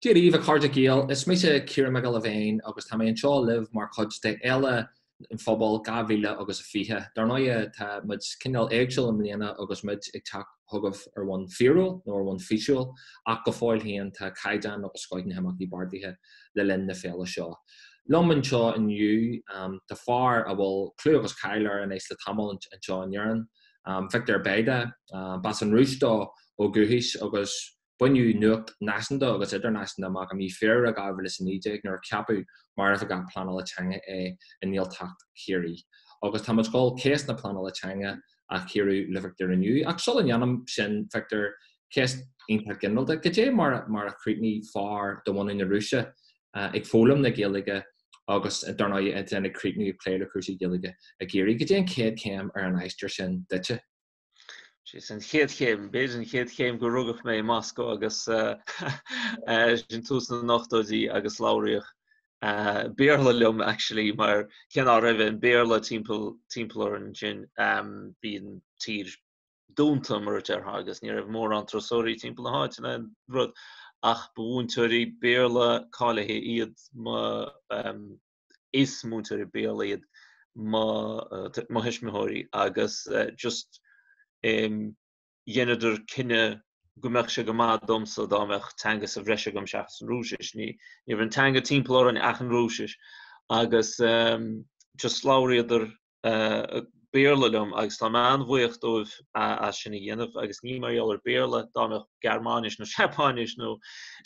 Dia daoibh, a chairde Gael, is mise Ciarán Mac Giolla Bhéin agus tá mé anseo libh mar chuid de Fhéile an Phobail 2020. Dar ndóigh, tá muid cineál éagsúil i mbliana agus muid ag teacht chugaibh ar bhonn fíorúil nó ar bhonn físiúil ach go fóill féin tá caighdeán agus scoth na himeachtaí beartaithe le linn na féile seo. Liom anseo inniu tá fear a bhfuil clú agus cáil air anois le tamall anseo in Éirinn, Victor Bayda. B'as an Rúis dó ó dhúchas agus Baineadh nuacht náisiúnta agus idirnáisiúnta amach i mí Feabhra 2019 nuair a ceapadh mar Oifigeach Pleanála Teanga é i nGaeltacht Chiarraí. Agus tá muid ag dul ceist na pleanála teanga a chíoradh le Victor inniu. Ach sula ndéanaim sin, Victor, ceist iontach ginearálta, cad é mar mar a chríochnaigh fear de bhunadh na Rúise ag foghlaim na Gaeilge agus dar ndóigh ansin ag críochnú ag plé le cúrsaí Gaeilge i gCiarraí? Cad é an chéad chéim ar an aistear sin duitse? Is an chéad chéim, b'fhéidir an chéad chéim gur rugadh mé i Moscó agus sin tús na n-ochtóidí agus labhraíodh Béarla liom actually mar cé ná raibh aon Béarla timpeall timpeall orainn ansin bhí an tír dúnta mar a déarfá agus ní raibh mórán turasóirí timpeall na háite ná aon rud ach ba mhúinteoirí Béarla cáilithe iad mo Is múinteoirí Béarla iad mo thuismitheoirí agus just dheineadar cinneadh go mbeadh sé go maith domsa dá mbeadh teanga sa bhreis agam seachas an Rúisis. Ní raibh an teanga timpeall orainn ach an Rúisis agus just labhraíodar Béarla liom agus tá mé an-bhuíoch dóibh as sin a dhéanamh agus ní mar gheall ar Béarla, dá mbeadh Gearmáinis nó Seapáinis nó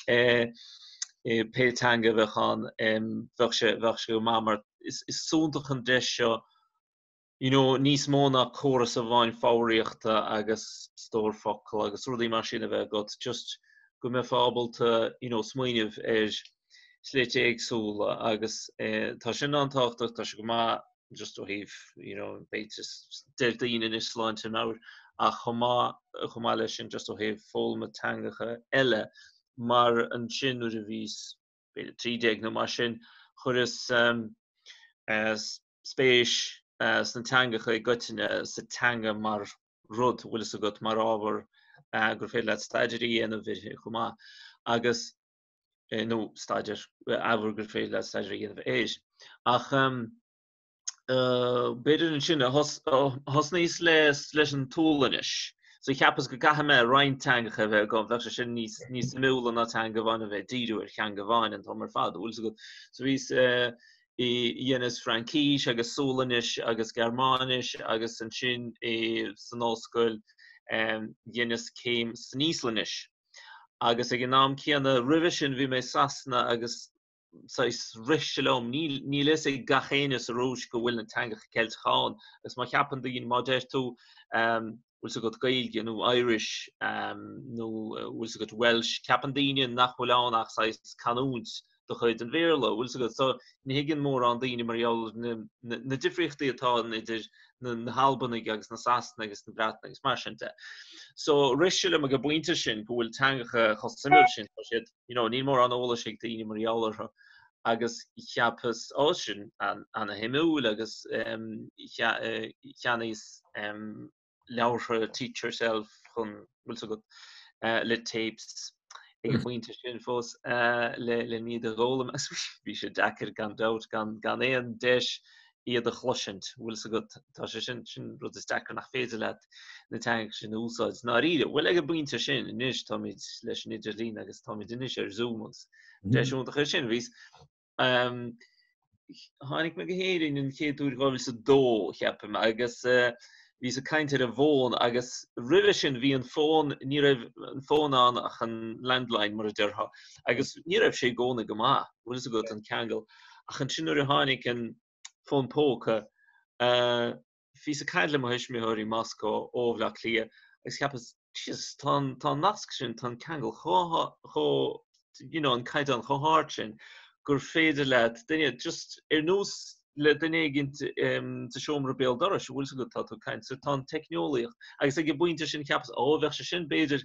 pé teanga a bheadh ann bheadh sé bheadh sé go maith mar is iontach an deis seo you know níos mó ná córas amháin foghraíochta agus stór focal agus rudaí mar sin a bheith agat just go mbeifeá ábalta you know smaoineamh ar shlite éagsúla agus tá sin an-tábhachtach, tá sé go maith just ó thaobh you know b'fhéidir deir daoine anois sláinte meabhair ach chomh maith chomh maith leis sin just ó thaobh foghlama teangacha eile mar ansin nuair a bhíos b'fhéidir 13 nó mar sin chuireas spéis sna teangacha i gcoitinne sa teanga mar rud bhfuil fhios agat mar ábhar gur féidir leat staidéar a dhéanamh uirthi chomh maith agus nó staidéar, ábhar gur féidir leat staidéar a dhéanamh air. Ach b'fhéidir ansin a thosnaíos leis an tSualainnis. So cheapas go gcaithfidh mé roinnt teangacha a bheith agam, bheadh sé sin níos níos suimiúla ná teanga amháin a bheith ag díriú ar theanga amháin an t-am ar fad, bhfuil fhios agat. So bhíos dheineas Fraincís agus Sualainnis agus Gearmáinis agus ansin san ollscoil dheineas céim san Íoslainnis. Agus ag an am céanna roimhe sin bhí mé i Sasana agus saghas rith sé liom, níl níl fhios ag gach éinne sa Rúis go bhfuil na teangacha Ceilteacha ann agus má cheapann daoine, má deir tú bhfuil fhios agat Gaeilge nó Irish nó bhfuil fhios agat Welsh, ceapann daoine nach bhfuil ann ach saghas canúint de chuid an Bhéarla, bhfuil fhios agat. So ní thuigeann mórán daoine mar gheall ar na, na, na difríochtaí atá ann idir na, na hAlbanaigh agus na Sasanaigh agus na Breatnaigh agus mar sin de. So rith sé liom ag an bpointe sin go bhfuil teangacha chomh suimiúil sin, tá siad, you know, níl mórán eolais ag daoine mar gheall orthu agus cheapas, ó sin an-shuimiúil agus um, cheannaíos um, leabhartha Teach Yourself chun, bhfuil fhios agat, le tapes ag an bpointe sin fós le le iad a dh'fhoghlaim agus bhí sé deacair gan dabht gan gan aon deis iad a chloisint, bhfuil fhios agat, tá sé sin sin rud is deacra nach féidir leat na teangacha sin a úsáid i ndáiríre. Bhuel ag an bpointe sin anois táimid leis an idirlíon agus táimid anois ar Zoom agus deis iontach é sin. Bhíos Tháinig mé go hÉirinn an chéad uair 2002, cheapaim, agus bhíos ag caint ar an bhfón agus roimhe sin bhí an fón, ní raibh an fón ann ach an landline mar a déarfá, agus ní raibh sé i gcónaí go maith, bhfuil fhios agat, an ceangal. Ach ansin nuair a tháinig an fón póca, bhíos ag caint le mo thuismitheoirí i Moscó ó Bhaile Átha Cliath agus cheapas, Jesus, tá an, tá an nasc sin, tá an ceangal chomh, chomh, you know, an caighdeán chomh hard sin gur féidir leat duine, just ar nós le duine éigint sa seomra béal dorais, bhfuil fhios agat, tá tú ag caint, so tá an teicneolaíocht agus ag an bpointe sin cheapas, ó, bheadh sé sin b'fhéidir,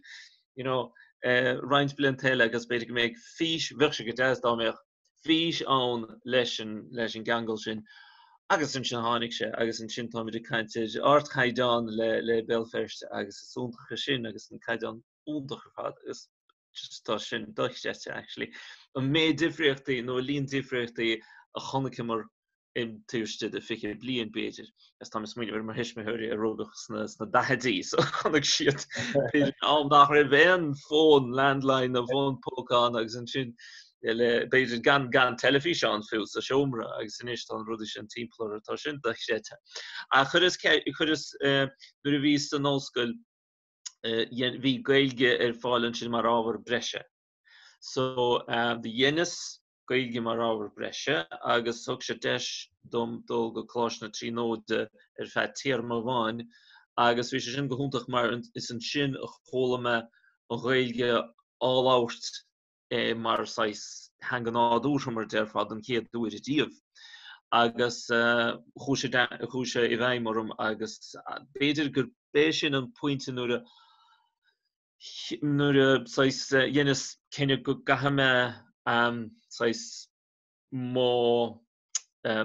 you know, roinnt blianta eile agus b'fhéidir go mbeidh fís, bheadh sé go deas dá mbeadh fís ann leis an leis an gceangal sin agus ansin tháinig sé agus ansin táimid ag caint ar ardchaighdeán le le Béal Feirste agus is iontach é sin agus an caighdeán iontach ar fad agus. Just tá sin dochreidte actually. An méid difríochtaí nó an líon difríochtaí a chonaiceamar taobh istigh de 20 bliain b'fhéidir. Is tá mé ag smaoineamh ar mo thuismitheoirí a rugadh sna sna daichidí so chonaic siad b'fhéidir am nach raibh aon fón landline nó fón póca ann agus ansin le b'fhéidir gan gan teilifís ann fiú sa seomra agus anois tá na rudaí sin timpeall orthu tá sin dochreidte. Ach chuireas chuireas nuair a bhíos san ollscoil bhí Gaeilge ar fáil ansin mar ábhar breise. So do dheineas Gaeilge mar ábhar breise agus thug sé deis dom dul go Coláiste na Tríonóide ar feadh téarma amháin agus bhí sé sin go hiontach mar is ansin a chuala mé an Ghaeilge á labhairt é mar saghas theanga nádúrtha, mar a déarfá, don chéad uair ariamh. Agus chuaigh sé chuaigh sé i bhfeidhm orm agus b'fhéidir gur b'é sin an pointe nuair a nuair a saghas dheineas cinneadh go gcaithfidh mé saghas mo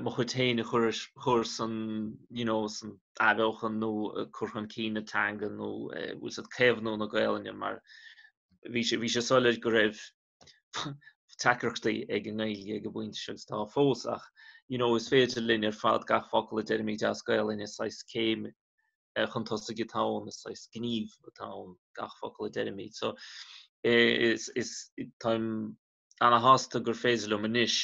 mo chuid féin a chur chur san you know san athbheochan nó cur chun cinn na teanga nó bhfuil 's agat caomhnú na Gaelainne mar bhí sé bhí sé soiléir go raibh deacrachtaí ag an nGaeilge ag an bpointe seo agus tá fós ach you know is féidir linn ar fad gach focal a deirimid as Gaelainn is saghas céim chun tosaigh atá ann is saghas gníomh atá ann gach focal a deirimid so is is táim ana-shásta gur féidir liom anois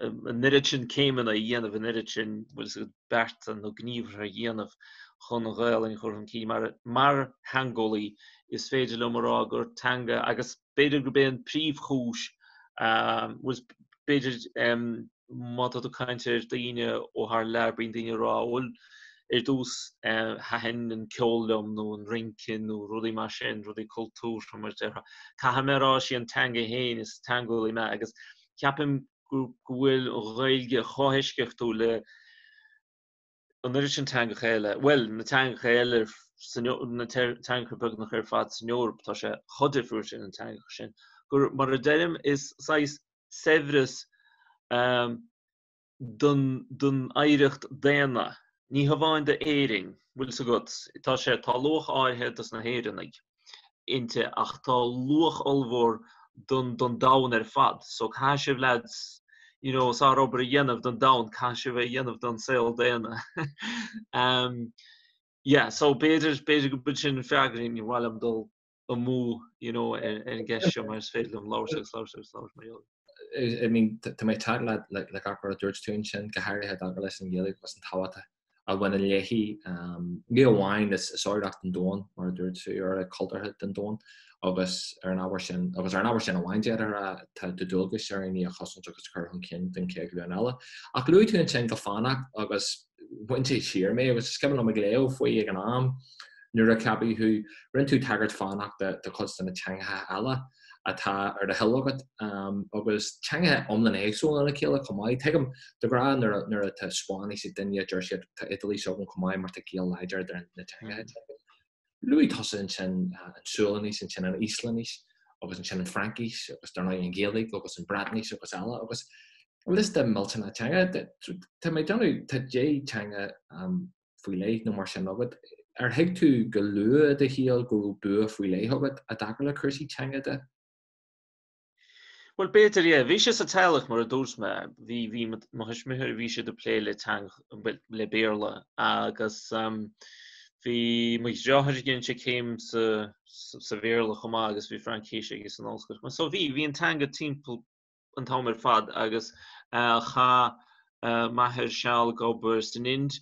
an oiread sin céimeanna a dhéanamh, an oiread sin, bhfuil 's agat, bearta nó gníomhartha a dhéanamh chun an Ghaelainn a chur chun cinn. Mar, mar theangeolaí, is féidir liom a rá gur teanga, agus b'fhéidir gurb é an príomhchúis, bhfuil, b'fhéidir, má tá tú ag caint ar daoine ó thar lear, bíonn daoine ag rá, bhuel, ar dtús, thaitin an ceol liom nó an rince nó rudaí mar sin, rudaí cultúrtha mar a déarfá. Caithfidh mé a rá, is í an teanga féin, is teangeolaí mé agus ceapaim go bhfuil an Ghaeilge chomh heisceachtúil le an oiread sin teangacha eile, bhuel, na teangacha eile, na teangacha beagnach ar fad san Eoraip, tá sé chomh difriúil sin na teangacha sin, gur, mar a deirim, is saghas saibhreas don, don oidhreacht daonna, ní hamháin d'Éirinn, bhfuil 's agat, tá sé, tá luach áirithe dos na hÉireannaigh. inti ach tá luach ollmhór don don domhan ar fad so caithfidh sibh lads you know sárobair a dhéanamh don domhan caithfidh sibh é a dhéanamh don saol daonna um, yeah so b'fhéidir b'fhéidir go b'in sin an freagra ní mhaith liom dul amú you know ar ar an gceist seo mar is féidir liom labhairt agus labhairt agus labhairt mar gheall I mean, tá mé ag teacht leat le gach rud a dúirt tú ansin, go háirithe i dtaca leis an Ghaeilge agus an tábhacht a bhaineann léi. Ní amháin is oidhreacht an domhain, mar a dúirt tú, oidhreacht cultúrtha den domhan, agus ar an ábhar sin, agus ar an ábhar sin amháin d'fhéadfá a rá, tá de dualgas orainn í a chosaint agus a chur chun cinn don chéad ghlúin eile. Ach luaigh tú ansin go fánach agus bhain sé siar mé agus is cuimhin liom ag léamh faoi ag an am nuair a ceapadh thú, rinne tú tagairt fánach do chuid de na teangacha eile atá ar do thoil agat agus teangacha iomlán éagsúil óna chéile chomh maith. Tuigim de ghnáth nuair atá Spáinnis ag duine deir siad tá Iodáilis agam chomh maith mar tá gaol láidir idir na teangacha. Luaigh tusa ansin an Sualainnis, ansin an Íoslainnis agus ansin an Fraincis agus dar ndóigh an Ghaeilge agus an Bhreatnais agus eile agus liosta millteanach teanga. Tá mé ag déanamh, tá 10 teanga faoi leith nó mar sin agat. Ar thuig tú go luath i do shaol go raibh bua faoi leith agat i dtaca le cúrsaí teanga de? Bhuel, b'fhéidir, yeah. Bhí sé sa teaghlach, mar a dúirt mé. Bhí, bhí mo thuismitheoirí, bhí siad ag plé le teanga, bhuel, le Béarla agus bhí mo dheartháir, dhein sé céim sa, sa Bhéarla chomh maith agus bhí Fraincis aige san ollscoil chomh maith. So bhí, bhí an teanga timpeall an t-am ar fad agus chaith m'athair seal ag obair san Ind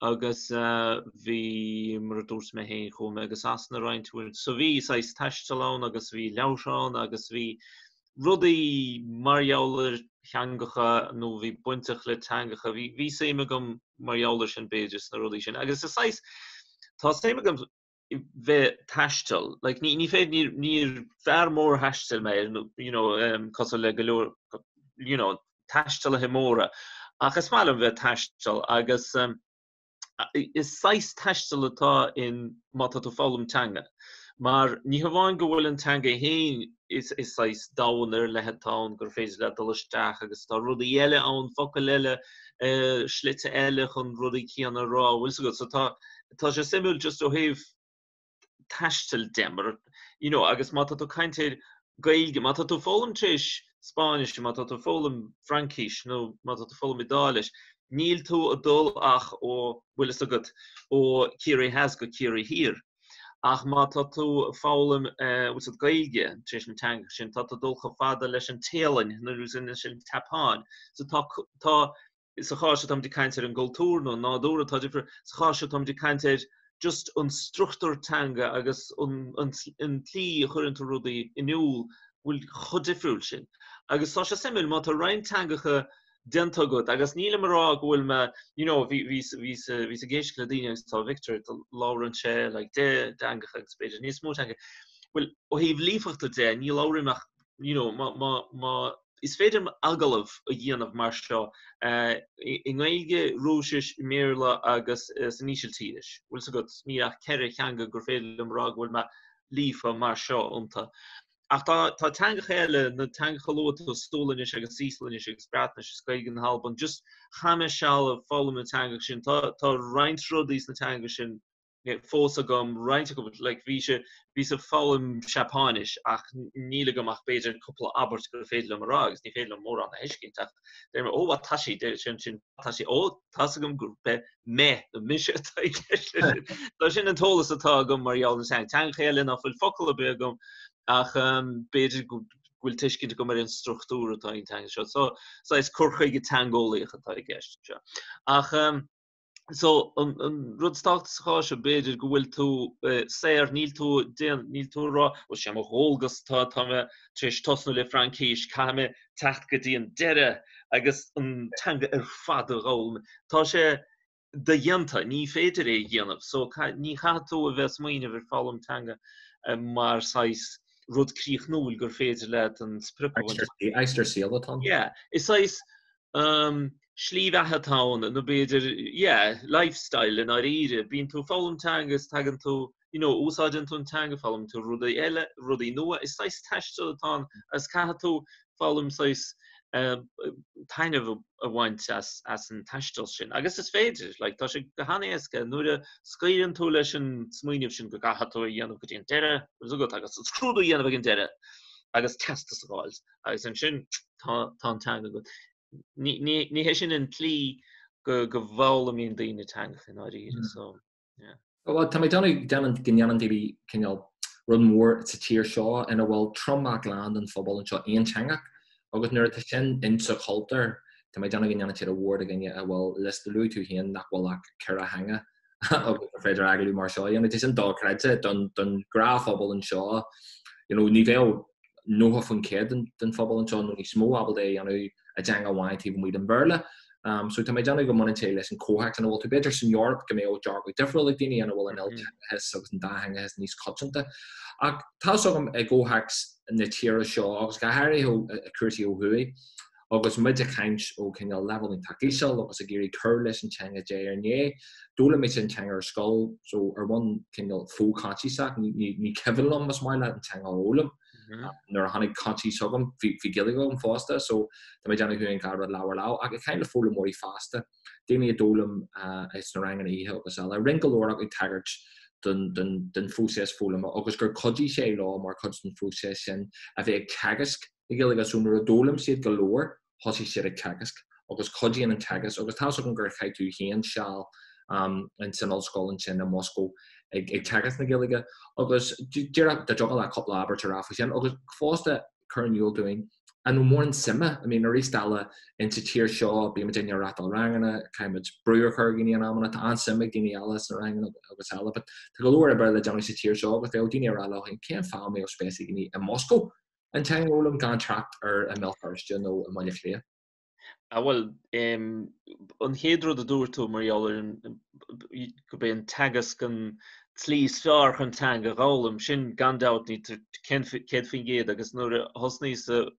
agus bhí, mar a dúirt mé féin, chuaigh mé go Sasana roinnt uaireanta. So bhí saghas taisteal ann agus bhí leabhartha ann agus bhí rudaí mar gheall ar theangacha nó bhí bainteach le teangacha. Bhí, bhí suim agam mar gheall ar sin b'fhéidir sna rudaí sin agus is saghas, tá suim agam bheith ag taisteal. Like, ní, ní féidir, ní, ní fear mór taistil mé, you know, um, cosúil le go leor, you know, taistealaithe móra. Ach is maith liom bheith ag taisteal agus um, is saghas taistil atá in má tá tú ag foghlaim teanga. Mar ní hamháin go bhfuil an teanga féin is, is saghas domhan ar leith atá ann gur féidir leat dul isteach agus tá rudaí eile ann, focail eile, uh, slite eile chun rudaí céanna a rá, bhfuil 's agat. So tá, tá sé suimiúil just ó thaobh taistil de mar you know agus má tá tú ag caint ar. Gaeilge, má tá tú ag foghlaim tar éis Spáinnis, má tá tú ag foghlaim Fraincis nó má tá tú ag foghlaim Iodáilis, níl tú ag dul ach ó, bhfuil fhios agat, ó Ciarraí Theas go Ciarraí Thiar. Ach má tá tú ag foghlaim, bhfuil fhios agat, Gaeilge tar éis na teangacha sin, tá tú ag dul chomh fada leis an Téalainn nó leis an tSeapáin. So tá, tá, sa chás seo táimid ag caint ar an gcultúr nó an nádúr atá difriúil, sa chás seo táimid ag caint ar just an struchtúr teanga agus an tslí a chuireann tú rudaí in iúl bhfuil chomh difriúil sin. Agus tá sé suimiúil má tá roinnt teangacha déanta agat agus nílim ag rá go bhfuil mé you know bhí bhí bhíos bhíos ag éisteacht le daoine agus tá Victor labhrann sé like 10 dteangacha agus b'fhéidir níos mó teanga. Bhuel ó thaobh líofachta de ní labhraím ach you know má má má Is féidir liom agallamh a dhéanamh mar seo i nGaeilge, Rúisis, i mBéarla agus san Ísiltíris. Bhfuil 's agat, níl ach 4 theanga gur féidir liom a rá go bhfuil mé líofa mar seo iontu. Ach tá tá teangacha eile, na teangacha a luaigh tú, Sualainnis agus Íoslainnis agus Breatnais agus Gaeilge na hAlban, just chaith mé seal ag foghlaim na teangacha sin. Tá tá roinnt rudaí sna teangacha sin fós agam roinnt acu like bhí sé bhíos ag foghlaim Seapáinis ach níl agam ach b'fhéidir cúpla abairt gur féidir liom a rá agus ní féidir liom mórán a thuiscint ach deir mé ó watashi deir sin sin watashi ó tá's agam gur be mé nó mise atá i gceist leis sin. Tá sin an t-eolas atá agam mar gheall ar na teanga. Teangacha eile ná fuil focal ar bith agam ach um, b'fhéidir go bhfuil tuiscint agam ar an struchtúr atá ag an teanga seo. So saghas cur chuige teangeolaíoch atá i gceist anseo. Ach um, So, an rud is tábhachtaí sa chás seo, b'fhéidir go bhfuil tú saor, níl tú déan, níl tú ag rá, bhuel, sé mo dhualgas tá, tá mé tar éis tosnú le Fraincis, caithfidh mé teacht go dtí an deireadh agus an teanga ar fad a dh'fhoghlaim. Tá sé dodhéanta, ní féidir é a dhéanamh. So, ní chaithfidh tú a bheith ag smaoineamh ar foghlaim teanga mar saghas rud críochnúil gur féidir leat an sprioc a bhaint. Aistear saoil atá ann. Yeah, is saghas slí bheatha atá ann nó b'fhéidir, yeah, lifestyle i ndáiríre. Bíonn tú ag foghlaim teanga is tagann tú, you know, úsáideann tú an teanga, foghlaimíonn tú rudaí eile, rudaí nua. Is saghas taisteal atá ann agus caithfidh tú foghlaim saghas taitneamh a bhaint as as an taisteal sin. Agus is féidir, like, tá sé go han-éasca nuair a scaoileann tú leis an smaoineamh sin go gcaithfidh tú a dhéanamh go dtí an deireadh, bhfuil 's agat, agus an scrúdú a dhéanamh ag an deireadh agus teastas a fháil. Agus ansin tá an teanga agat. Ní, ní, ní hé sin an tslí go, go bhfoghlaimíonn daoine teangacha i ndáiríre, so, yeah. Bhuel, tá mé ag déanamh, déanann, go ndéanann daoine cineál rud mór sa tír seo ina bhfuil tromlach lán den phobal anseo aonteangach agus nuair atá sin insa chultúr, tá mé ag déanamh go ndéanann siad rud mór de dhaoine a bhfuil liosta luaigh tú féin nach bhfuil ach 4 theanga agus gur féidir agallamh mar seo a dhéanamh. Tá sin dochreidte don, don ghnáthphobal anseo. You know, ní bheadh 90% den phobal anseo nó níos mó ábalta é a dhéanamh i dteanga amháin taobh amuigh den Bhéarla. So tá mé ag déanamh go mbaineann sé leis an chomhthéacs ina bhfuil tú. B'fhéidir san Eoraip go mbeadh dearcadh difriúil ag daoine ina bhfuil an ilteangachas agus an dátheangachas níos coitianta. Ach tá's agam i gcomhthéacs na tíre seo agus go háirithe i cúrsaí ó thuaidh, Agus muid ag caint ó cineál leibhéal iontach íseal agus ag iarraidh cur leis an teanga diaidh ar ndiaidh, d'fhoghlaim mise an teanga ar scoil so ar bhonn cineál fo-choinsiasach, ní cuimhin liom más maith leat an teanga a fhoghlaim. Nuair a tháinig coinsias chugam, bhí Gaeilge agam fosta so tá mé ag déanamh chuaigh an dá rud lámh ar lámh. Ach ag caint le foghlaimeoirí fásta, daoine a d'fhoghlaim sna ranganna oíche agus eile, rinne go leor acu tagairt don phróiseas foghlama agus gur chuidigh sé leo mar chuid den phróiseas sin a bheith ag teagasc na Gaeilge. So nuair a d'fhoghlaim siad go leor, thosaigh siad ag teagasc agus cuidíonn an teagasc agus tá's agam gur chaith tú féin seal ins an ollscoil ansin i Moscó ag teagasc na Gaeilge agus díreach dá dtiocfadh leat cúpla abairt a rá faoi sin agus fosta cur in iúl dúinn an raibh mórán suime, I mean arís eile insa tír seo bímid ag reáchtáil ranganna, caithfimid brú a chur ar dhaoine in amanna, tá an-suim ag daoine eile sna ranganna agus eile but tá go leor oibre le déanamh sa tír seo agus bheadh daoine ag rá leo féin cén fáth a mbeadh spéis ag daoine i Moscó An teanga a fhoghlaim gan trácht ar i mBéal Feirste nó i mBaile Átha Cliath. Ah bhuel, an chéad rud a dúirt tú mar gheall ar an, gurb é an teagasc an tslí is fearr chun teanga a dh'fhoghlaim, sin gan dabht ní 100% agus nuair a thosnaíos ag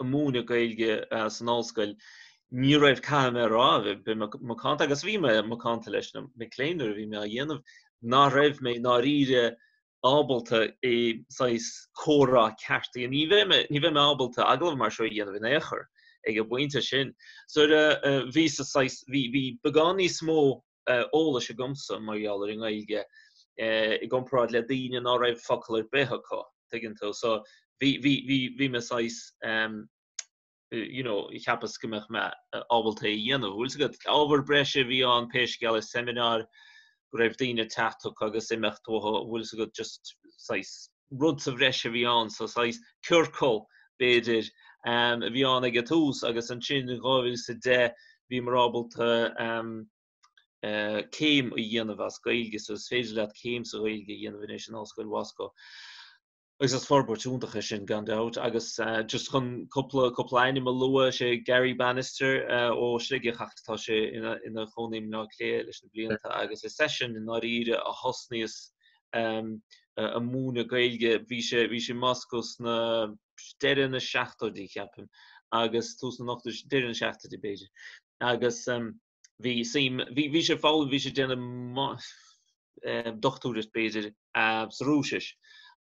múineadh Gaeilge san ollscoil ní raibh, caithfidh mé a rá, beidh mé macánta agus bhí mé macánta leis na mic léinn nuair a bhí mé á dhéanamh, nach raibh mé i ndáiríre ábalta i saghas comhrá ceart a dhéanamh. Ní bheidh mé, ní bheidh mé ábalta agallamh mar seo a dhéanamh in aon chor ag an bpointe sin. So bhí sa saghas, bhí, bhí beagán níos mó eolais agamsa mar gheall ar an nGaeilge i gcomparáid le daoine ná raibh focal ar bith acu. Tuigeann tú? So bhí bhí bhí bhí mé saghas um, you know, cheapas go mbeadh mé ábalta é a dhéanamh. Bhfuil 's agat, ábhar breise a bhí ann pé scéal é seimineár go raibh daoine ag teacht chucu agus imeacht uathu, bhfuil 's agat, just saghas rud sa bhreis a bhí ann, so saghas ciorcal b'fhéidir um, a bhí ann ag an tús agus ansin in 2010 bhíomar ábalta um, uh, céim a dhéanamh as Gaeilge, so is féidir leat céim sa Ghaeilge a dhéanamh anois in Ollscoil Mhoscó. Agus is forbairt iontach é sin gan dabht agus just chun cúpla cúpla ainm a lua, sé Gary Bannister ó Shligeach ach tá sé ina ina chónaí i mBleá Cliath leis na blianta agus is eisean i ndáiríre a thosnaíos ag múineadh Gaeilge. Bhí sé bhí sé i Moscó sna deireadh na seachtóidí ceapaim agus tús na n-ochtóidí, deireadh na seachtóidí b'fhéidir. Agus bhí suim, bhí bhí sé ag foghlaim, bhí sé ag déanamh dochtúireacht b'fhéidir sa Rúisis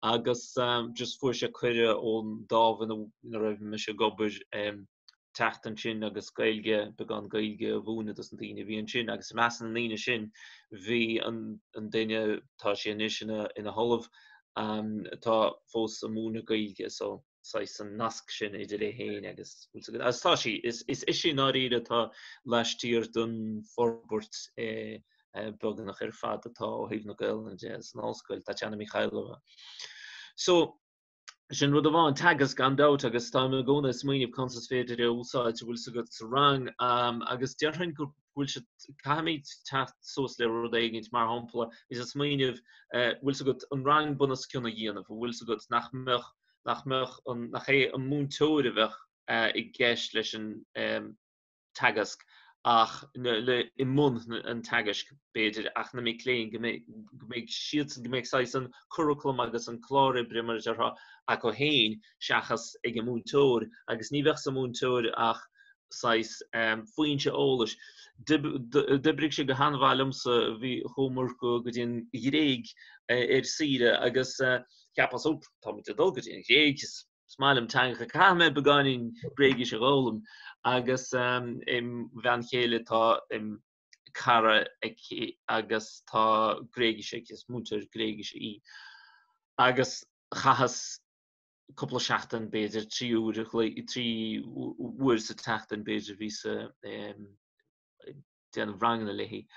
agus just fuair sé cuireadh ón dámh ina ina raibh mise ag obair teacht ansin agus Gaeilge, beagán Gaeilge a mhúineadh dos na daoine a bhí ansin agus i measc na ndaoine sin bhí an an duine, tá sé anois ina ina ollamh, atá fós ag múineadh Gaeilge so. saghas an nasc sin idir é féin agus agus tá sí, is ise i ndáiríre atá laistiar den forbairt beagnach ar fad atá ó thaobh na Gaelainne de san ollscoil, Tatiana Mikhailova. So, sin rud amháin, teagasc gan dabht agus táim i gcónaí ag smaoineamh conas is féidir é a úsáid, bhfuil 's agat sa rang agus déarfainn go bhfuil siad, caithfimid teacht suas le rud éigint, mar shampla, bhíos ag smaoineamh, bhfuil 's agat, an rang bunoscionn a dhéanamh, bhfuil 's agat, nach mbeadh, nach mbeadh an, nach é an múinteoir a bheadh i gceist leis an teagasc ach le, i mbun an teagaisc b'fhéidir ach na mic léinn, go mbeidh, go mbeidh siadsan, go mbeidh saghas an curaclam agus an clár oibre mar a déarfá acu féin seachas ag an múinteoir agus ní bheadh sa mhúinteoir ach saghas foinse eolais. D'oibrigh sé go han-mhaith liomsa, bhí, chuamar go dtí an Ghréig ar saoire agus cheapas, ó, táimid ag dul go dtí an Ghréig, is maith liom teangacha, caithfidh mé beagáinín Gréigise a dh'fhoghlaim. Agus im bhean chéile tá cara aici agus tá Gréigis aici, is múinteoir Gréigise í. Agus chaitheas cúpla seachtain b'fhéidir, 3 uair a chloig, 3 uair sa tseachtain b'fhéidir bhíos ag déanamh ranganna léi.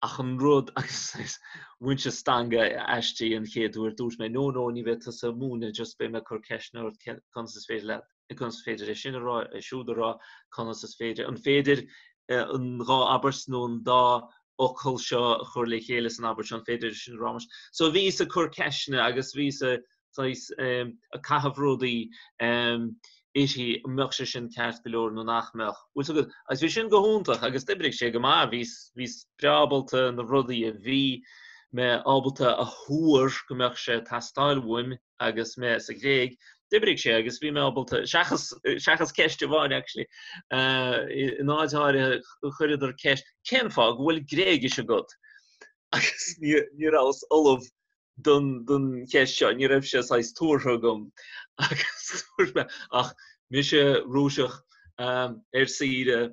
Ach an rud agus bhain sé stangadh aisti an chéad uair, dúirt mé no no ní bheidh tusa ag múineadh just beidh mé ag cur ceisteanna ort conas is féidir leat, conas is féidir é sin a rá, é siúd a rá, conas is féidir, an féidir an dhá abairt nó an dá fhocal seo a chur le chéile san abairt seo, an féidir é sin a rá mar sin. So bhíos ag cur ceisteanna agus bhíos ag saghas ag caitheamh rudaí uirthi, an mbeadh sé sin ceart go leor nó nach mbeadh. Bhfuil 's agat, agus bhí sin go hiontach agus d'oibrigh sé go maith, bhíos, bhíos breá ábalta na rudaí a bhí mé ábalta a thuar go mbeadh sé ag teastáil uaim agus mé sa Ghréig, d'oibrigh sé agus bhí mé ábalta, seachas, seachas ceist amháin actually, in áit áirithe chuireadar ceist, cén fáth go bhfuil Gréigis agat? Agus ní, ní rabhas ullamh don don cheist seo, ní raibh sé saghas tuartha agam agus dúirt mé ach mise Rúiseach ar saoire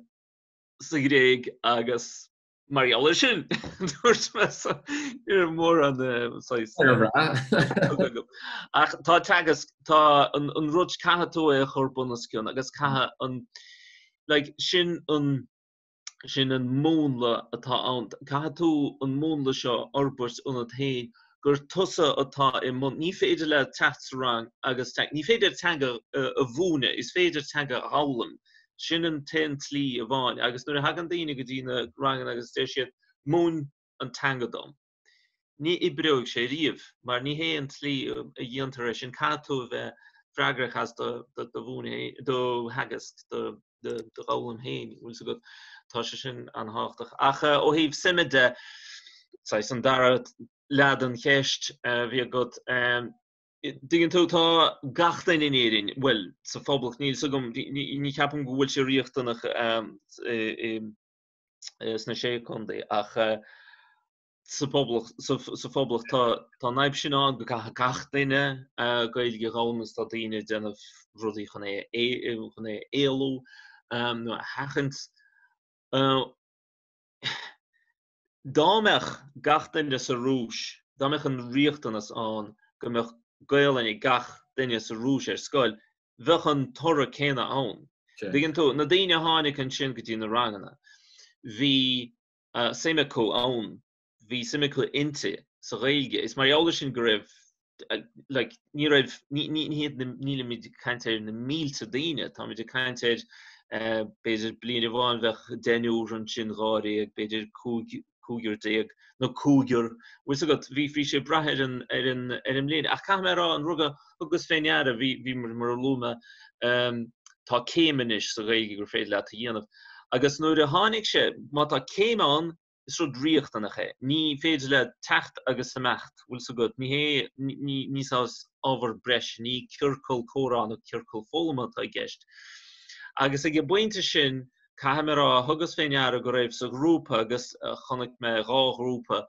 sa Ghréig agus mar gheall air sin dúirt mé so ní raibh mórán saghas agam. Ach tá teagasc, tá an an rud caithfidh tú é a chur bunoscionn agus caithfidh an like sin an Sin an múnla atá ann. Caithfidh tú an múnla seo a fhorbairt ionat féin, gur tusa atá i mbun. Ní féidir leat teacht sa rang agus ní féidir teanga a mhúineadh, is féidir teanga a fhoghlaim. Sin an t-aon tslí amháin. Agus nuair a thagann daoine go dtí na ranganna agus deir siad, 'Múin an teanga dom'. Ní oibreoidh sé riamh, mar ní hé an tslí a dhéantar é sin. Caithfidh tú a bheith freagrach as do mhúineadh, do theagasc, do d'fhoghlaim féin, bhfuil 's agat. Tá sé sin an-thábhachtach. Ach ó thaobh suime de, saghas an dara leath den cheist a bhí agat, dtuigeann tú, tá gach duine in Éirinn, bhuel, sa Phoblacht, níl 's agam, ní cheapaim go bhfuil sé riachtanach i sna Sé Chontae ach sa Phoblacht sa Phoblacht tá tá an fhadhb sin ann go gcaithfidh gach duine Gaeilge a dh'fhoghlaim agus tá daoine ag déanamh rudaí chun é chun é a éalú nó a sheachaint. Dá mbeadh gach duine sa Rúis, dá mbeadh an riachtanas ann go mbeadh Gaelainn ag gach. duine sa Rúis ar scoil, bheadh an toradh céanna ann. Tuigeann tú, na daoine a tháinig ansin go dtí na ranganna, bhí suim acu ann, bhí suim acu inti, sa Ghaeilge. Is mar gheall air sin go raibh, like, ní raibh, ní, ní, ní hiad na, nílimid ag caint ar na mílte daoine, táimid ag caint ar, b'fhéidir bliain amháin bheadh deichniúr ansin, dháréag, b'fhéidir cúig, cúigear déag, nó cúigear, bhfuil 's agat, bhí, bhí sé ag brath ar an, ar an, ar an mbliain. Ach caithfidh mé a rá, an rud a thugas fé ndeara, bhí, bhí, mar, mar a luaigh mé, tá céim anois sa Ghaeilge gur féidir leat a dhéanamh. Agus nuair a tháinig sé, má tá céim ann, is rud riachtanach é. Ní féidir leat teacht agus imeacht, bhfuil 's agat, ní hé, ní, ní saghas ábhar breise, ní ciorcal comhrá nó ciorcal foghlama atá i gceist. Agus ag an bpointe sin, caithfidh mé a rá, thugas fé ndeara go raibh sa ghrúpa agus chonaic mé dhá ghrúpa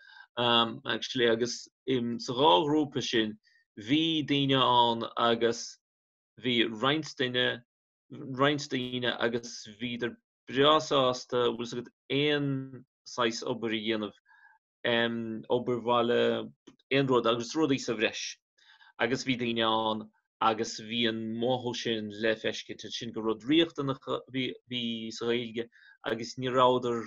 actually agus sa dhá ghrúpa sin bhí daoine ann agus bhí roinnt duine, roinnt daoine agus bhíodar breá sásta, bhfuil 's agat, aon saghas obair a dhéanamh, obair bhaile, aon rud agus rudaí sa bhreis. Agus bhí daoine ann agus bhí an mothú sin le feiscint ansin gur rud riachtanach a bhí bhí sa Ghaeilge agus ní rabhadar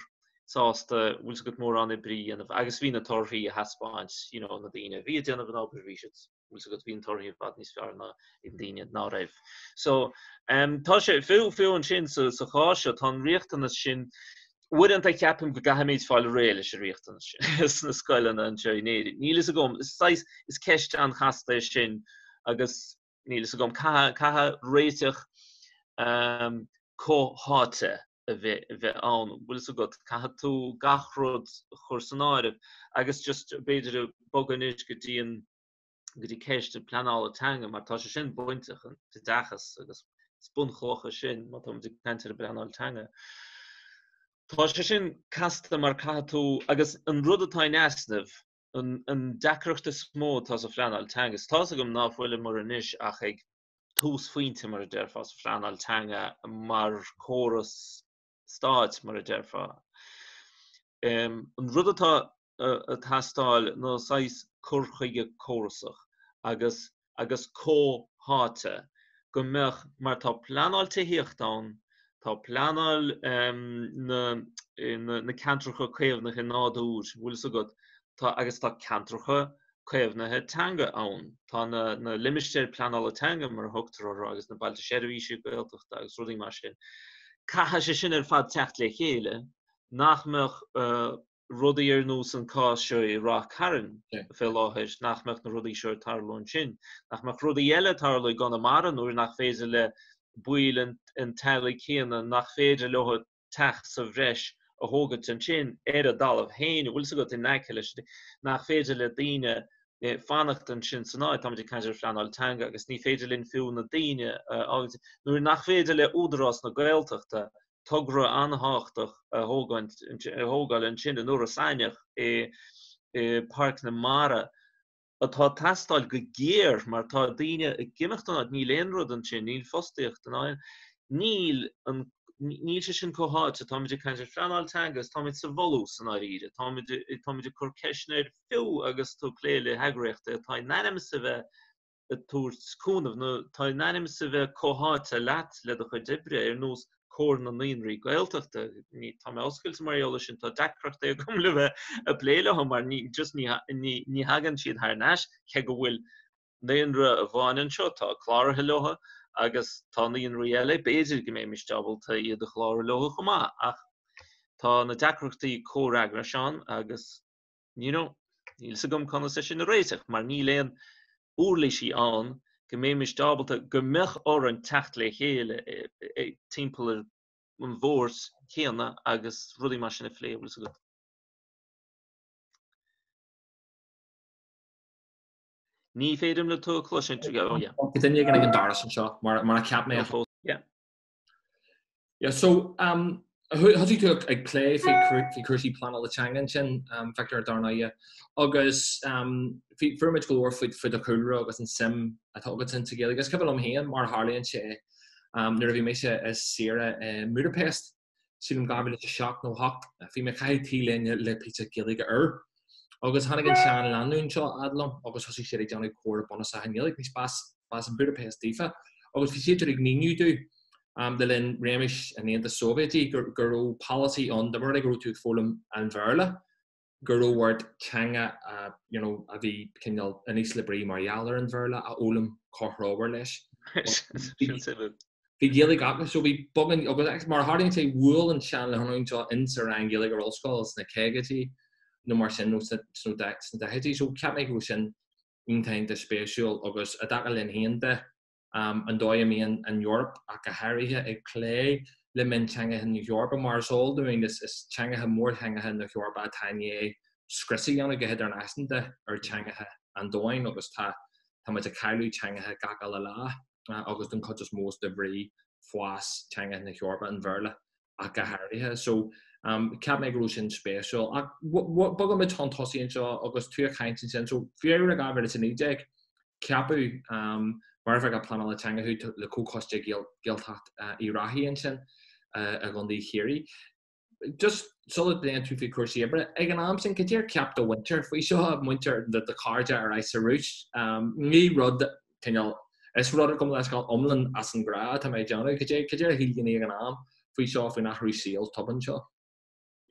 sásta, bhfuil 's agat, mórán oibre a dhéanamh agus bhí na torthaí a thaispeáint, you know, na daoine a bhí ag déanamh an obair, bhí siad bhfuil 's agat, bhí an torthaí i bhfad níos fearr ná na daoine ná raibh. So um, tá sé fiú fiú ansin sa, sa chás seo tá an riachtanas sin uaireanta ceapaim go gcaithfimid fáil réidh leis an riachtanas sin sna scoileanna anseo in Éirinn. Níl fhios agam is saghas is ceist an-chasta é sin agus níl fhios agam caithfidh caithfidh réiteach um, comhtháite a bheith a bheith ann. Bhfuil 's agat, caithfidh tú gach rud a chur san áireamh agus just b'fhéidir bogadh anois go dtí an go dtí ceist na pleanála teanga mar tá sé sin bainteach an t-oideachas agus is bunchloch é sin má táimid ag caint ar an bpleanáil teanga. Tá sé sin casta mar caithfidh tú agus an rud atá in easnamh an, an deacracht is mó atá sa phleanáil teanga, is tá's agam ná fuileamar anois ach ag túsphointe mar a déarfá sa phleanáil teanga mar córas stáit mar a déarfá. An rud atá ag teastáil ná saghas cur chuige córasach agus agus comhtháite go mbeadh, mar tá pleanáil tithíochta ann, tá pleanáil na na ceantracha caomhnaithe nádúir, bhfuil 'fhios agat, tá agus tá ceantracha caomhnaithe teanga ann. Tá na na limistéir pleanála teanga, mar a thugtar orthu, agus na bailte seirbhíse Gaeltachta agus rudaí mar sin. Caithfidh sé sin ar fad teacht le chéile, nach mbeadh rudaí ar nós an cás seo i Ráth Cairn fé láthair, nach mbeadh na rudaí seo ag tarlú ansin, nach mbeadh rudaí eile ag tarlú i gConamara nuair nach féidir le baill an teaghlaigh céanna, nach féidir leo teach sa bhreis a thógaint ansin ar a dtalamh féin, bhfuil 's agat, in aice leis, nach féidir le daoine fanacht ansin san áit, táimid ag caint ar phleanáil teanga agus ní féidir linn fiú na daoine a fhágaint, nuair nach féidir le Údarás na Gaeltachta togra an-thábhachtach a thógaint, a thógáil ansin in Iorras Aithneach i Páirc na Mara, atá ag teastáil go géar mar tá daoine ag imeacht ón áit, níl aon rud ansin, níl fostaíocht ann, níl an, níl sé sin comhtháite, táimid ag caint ar phleanáil teanga agus táimid sa bhfolús i ndáiríre, táimid, táimid ag cur ceisteanna air fiú agus tú ag plé le heagraíochtaí atá in ainm is a bheith ag tabhairt cúnamh nó tá in ainm is a bheith comhtháite leat le do chuid oibre ar nós Comhar na Naíonraí Gaeltachta. Ní, tá mé oscailte mar gheall air sin, tá deacrachtaí agam le bheith ag plé leo mar ní, just ní, ní, ní thagann siad thar n-ais cé go bhfuil naíonra amháin anseo atá cláraithe leo agus tá naíonraí eile, b'fhéidir go mbeimis ábalta iad a chlárú leo chomh maith ach tá na deacrachtaí comhfhreagrais ann agus you know, níl 's agam conas é sin a réiteach mar níl aon uirlisí ann go mbeimis ábalta, go mbeadh orainn teacht le chéile timpeall ar an bhord céanna agus rudaí mar sin a phlé, bhfuil 's agat. Ní féidir liom tú a chloisint. Oh, yeah. Tá duine éigin ag an doras anseo mar mar a cheap mé. Yeah. Yeah, so um, thosaigh tú ag plé faoi cúrsaí pleanála teanga ansin, um, Victor dar ndóigh, agus um, fuair muid go leor faoi faoi do chúlra agus an suim atá agat sa Ghaeilge. Is cuimhin liom féin mar a tharlaíonn sé um, nuair a bhí mise ar saoire i mBudapest, sílim 2007 nó 8, bhí mé ag caitheamh T-léine le píosa Gaeilge air. Agus tháinig an sean lánúin seo fhad liom agus thosaigh siad ag déanamh comhrá bunúsach i nGaeilge. Bhí spás. B'as an Budapest daofa agus bhí siad ag míniú domh le linn réimeas an Aontais Sóivéadaigh go raibh polasaí ann, dá mba rud é go raibh tú ag foghlaim an Bhéarla, go raibh ort teanga a you know a bhí cineál in ísle brí mar gheall ar an Bhéarla a fhoghlaim comhthreomhar leis. Bhí Gaeilge acu so bhí beagán agus mar a tharlaíonn sé bhuail an seanlánúin seo in sa rang Gaeilge ar ollscoil sna caogaidí nó mar sin nó sna daichidí so cheap mé go raibh sin iontach iontach spéisiúil agus i dtaca linn féin de an dóigh a mbíonn an Eoraip ach go háirithe ag plé le mionteangacha na hEorpa. Mar is eol dúinn, is teangacha, mórtheangacha na hEorpa atá i ndiaidh scrios a dhéanamh go hidirnáisiúnta ar theangacha an domhain agus tá tá muid ag cailleadh teangacha gach uile lá agus den chuid is mó is de bhrí fás teangacha na hEorpa, an Bhéarla ach go háirithe. So cheap mé go raibh sin spéisiúil. Ach bogfaidh muid chun tosaigh anseo agus tú ag caint ansin. So Feabhra 2019, ceapadh mar Oifigeach Pleanála Teanga thú le Comhchoiste Gaeltacht Uíbh Ráthaigh ansin i gContae Chiarraí. Just sula bpléann tú faoi chúrsaí oibre, ag an am sin, cad é ar cheap do mhuintir faoi seo, muintir do chairde ar ais sa Rúis? Ní rud cineál, is rud gabh mo leithscéal iomlán as an ghnáth atá mé ag déanamh. Cad é cad é a shíl daoine ag an am faoi seo, faoin athrú saoil tobann seo?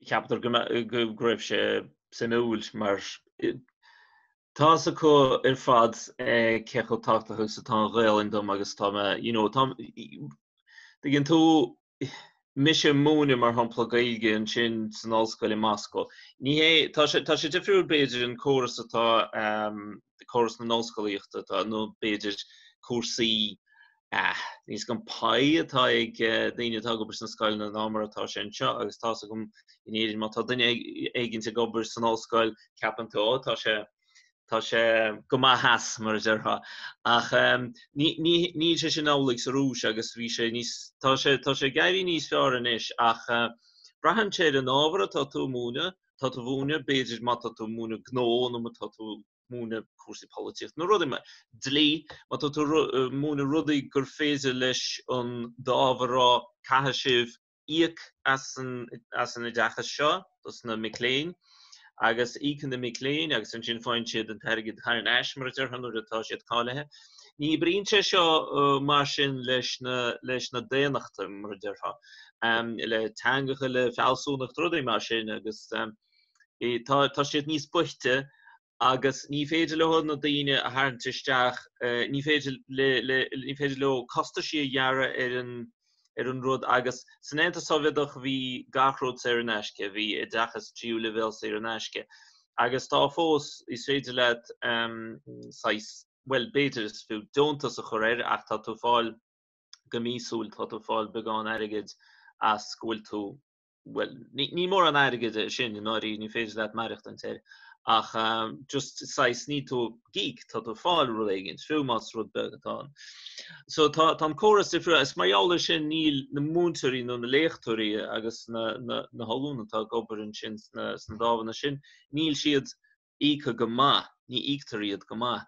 Cheapadar go go raibh sé suimiúil mar tá 'fhios acu ar fad cé chomh tábhachtach agus atá an Ghaelainn dom agus tá mé, you know, tá, tuigeann tú, mise ag múineadh mar shampla Gaeilge ansin san ollscoil i Moscó. Ní hé, tá sé, tá sé difriúil b'fhéidir an córas atá, córas na n-ollscolaíochta atá, nó b'fhéidir cúrsaí, ah, níl 'fhios agam pá atá ag daoine atá ag obair sna scoileanna ná mar atá sé anseo agus tá's agam in Éirinn má tá duine éigint ag obair san ollscoil ceapann tú, ó tá sé, Tá sé go maith as, mar a déarfá. Ach níl sé sin amhlaidh sa Rúis agus bhí sé níos, tá sé, tá sé ag éirí níos fearr anois ach braitheann sé ar an ábhar atá tú ag múineadh, tá tú a mhúineadh, b'fhéidir má tá tú ag múineadh gnó nó má tá tú ag múineadh cúrsaí polaitíochta nó rudaí mar, dlí, má tá tú ag múineadh rudaí gur féidir leis an dámh a rá caithfidh sibh íoc as an as an oideachas seo dos na mic léinn agus íocann na mic léinn agus ansin faigheann siad an t-airgead thar n-ais mar a déarfá nuair atá siad cáilithe. Ní oibríonn sé seo mar sin leis na leis na daonnachta mar a déarfá, le teangacha, le fealsúnacht, rudaí mar sin agus tá tá siad níos boichte agus ní féidir leo na daoine a tharraingt isteach, ní féidir le, le, ní féidir leo costaisí a ghearradh ar an, ar an rud agus san Aontas Sóivéadach bhí gach rud saor in aisce, bhí oideachas tríú leibhéal saor in aisce agus tá fós, is féidir leat saghas, bhuel b'fhéidir is fiú deontas a chur air ach tá tú ag fáil go míosúil, tá tú ag fáil beagán airgid as go bhfuil tú bhuel, ní mórán airgid é sin i ndáiríre, ní féidir leat maireachtaint air, ach just saghas níl tú ag íoc, tá tú ag fáil rud éigin, fiú más rud beag atá ann. So tá tá an córas difriúil agus mar gheall air sin níl na múinteoirí nó na léachtóirí agus na na na hollúna atá ag obair ansin sna sna dámhanna sin, níl siad íoctha go maith, ní íoctar iad go maith.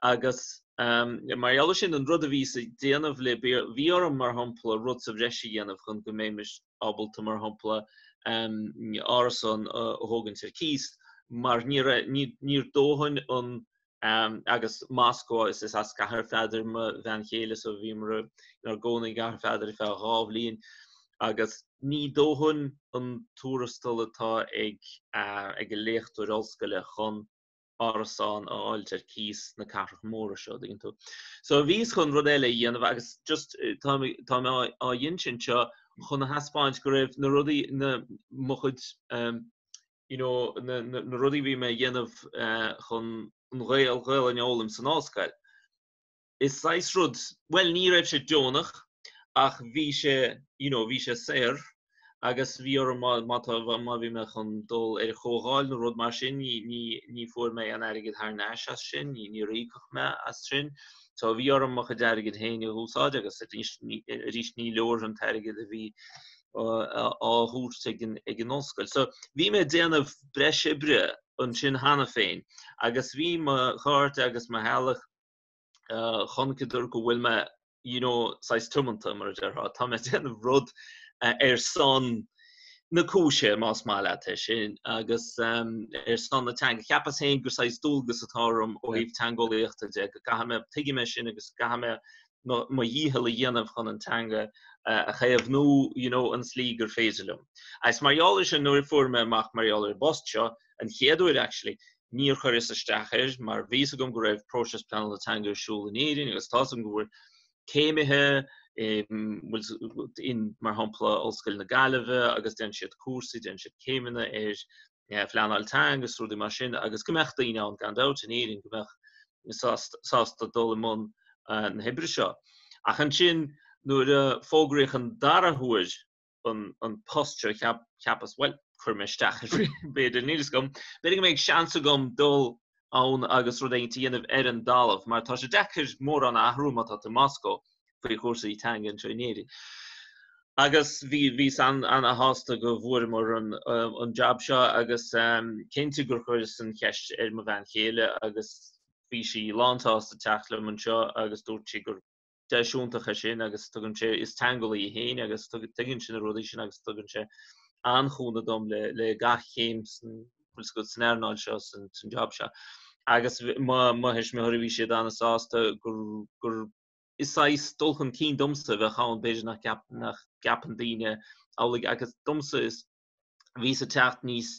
Agus mar gheall air sin, an rud a bhíos ag déanamh le, bhí orm, mar shampla, rud sa bhreis a dhéanamh chun go mbeimis ábalta, mar shampla, árasán a thógaint ar cíos, mar ní raibh, níor dóthain an, agus Moscó, is as Cathair Pheadair mo bhean chéile, so bhíomar inár gcónaí i gCathair Pheadair ar feadh dhá bhliain, agus ní dóthain an tuarastal atá ag ag an léachtóir ollscoile chun árasán a fháilt ar cíos sna cathrach móra seo, dtuigeann tú. So bhíos chun rud eile a dhéanamh agus just tá mé tá mé á insint seo chun a thaispeáint go raibh na rudaí na mo chuid you know na na rudaí a bhí mé a dhéanamh chun an Ghael Ghaelainn a fhoghlaim san ollscoil. Is saghas rud, bhuel ní raibh sé deonach ach bhí sé, you know, bhí sé saor agus bhí orm má, má tá, má bhí mé chun dul ar chomhdháil nó rud mar sin, ní, ní, ní fuair mé aon airgead thar n-ais as sin, ní, níor íocadh mé as sin. So bhí orm mo chuid airgid féin a úsáid agus arís, ní, arís ní leor an t-airgead a bhí á thabhairt ag an, ag an ollscoil. So bhí mé ag déanamh breis oibre ansin cheana féin agus bhí mo chairde agus mo theaghlach chonaiceadar go bhfuil mé you know saghas tiomanta mar a déarfá, tá mé ag déanamh rud ar son. na cúise, más maith leat é sin, agus ar son na teanga. Cheapas féin gur saghas dualgas atá orm ó thaobh teangeolaíochta de, go gcaithfidh mé, tuigim é sin agus go gcaithfidh mé mo dhícheall a dhéanamh chun an teanga a chaomhnú, you know, an slí gur féidir liom. Agus mar gheall ar sin, nuair a fuair mé amach mar gheall ar an bpost seo, an chéad uair actually, níor chuireas isteach air mar bhí fhios agam go raibh próiseas pleanála teanga ar siúl in Éirinn agus tá's agam go bhfuil céimithe in, mar shampla, Ollscoil na Gaillimhe agus déanann siad cúrsaí, déanann siad céimeanna ar phleanáil teanga agus rudaí mar sin agus go mbeadh daoine ann gan dabht in Éirinn go mbeadh sásta dul i mbun na hoibre seo. Ach ansin nuair a fógraíodh an dara huair an post seo, cheapas, bhuel, cuirfidh mé isteach air, b'fhéidir, níl fhios agam, b'fhéidir go mbeidh seans agam dul ann agus rud éigin a dhéanamh ar an dtalamh, mar tá sé deacair mórán a athrú má tá tú i Moscó faoi chúrsaí teanga anseo in Éirinn. Agus bhí, bhíos an-shásta go bhfuaireamar an, an jab seo agus cinnte gur chuireas an cheist ar mo bhean chéile agus bhí sí lánsásta teacht liom anseo agus dúirt sí gur deis iontach é sin agus tugann sé, is teangeolaí í féin agus tuigeann sí na rudaí sin agus tugann sé an-chúnamh dom le le gach céim san bhfuil fhios agat san earnáil seo san san job seo. Agus mo mo thuismitheoirí bhí siad an-sásta gur gur is saghas dul chun cinn domsa a bheadh ann b'fhéidir nach gceap nach gceapann daoine amhlaidh agus domsa is bhíos ag teacht níos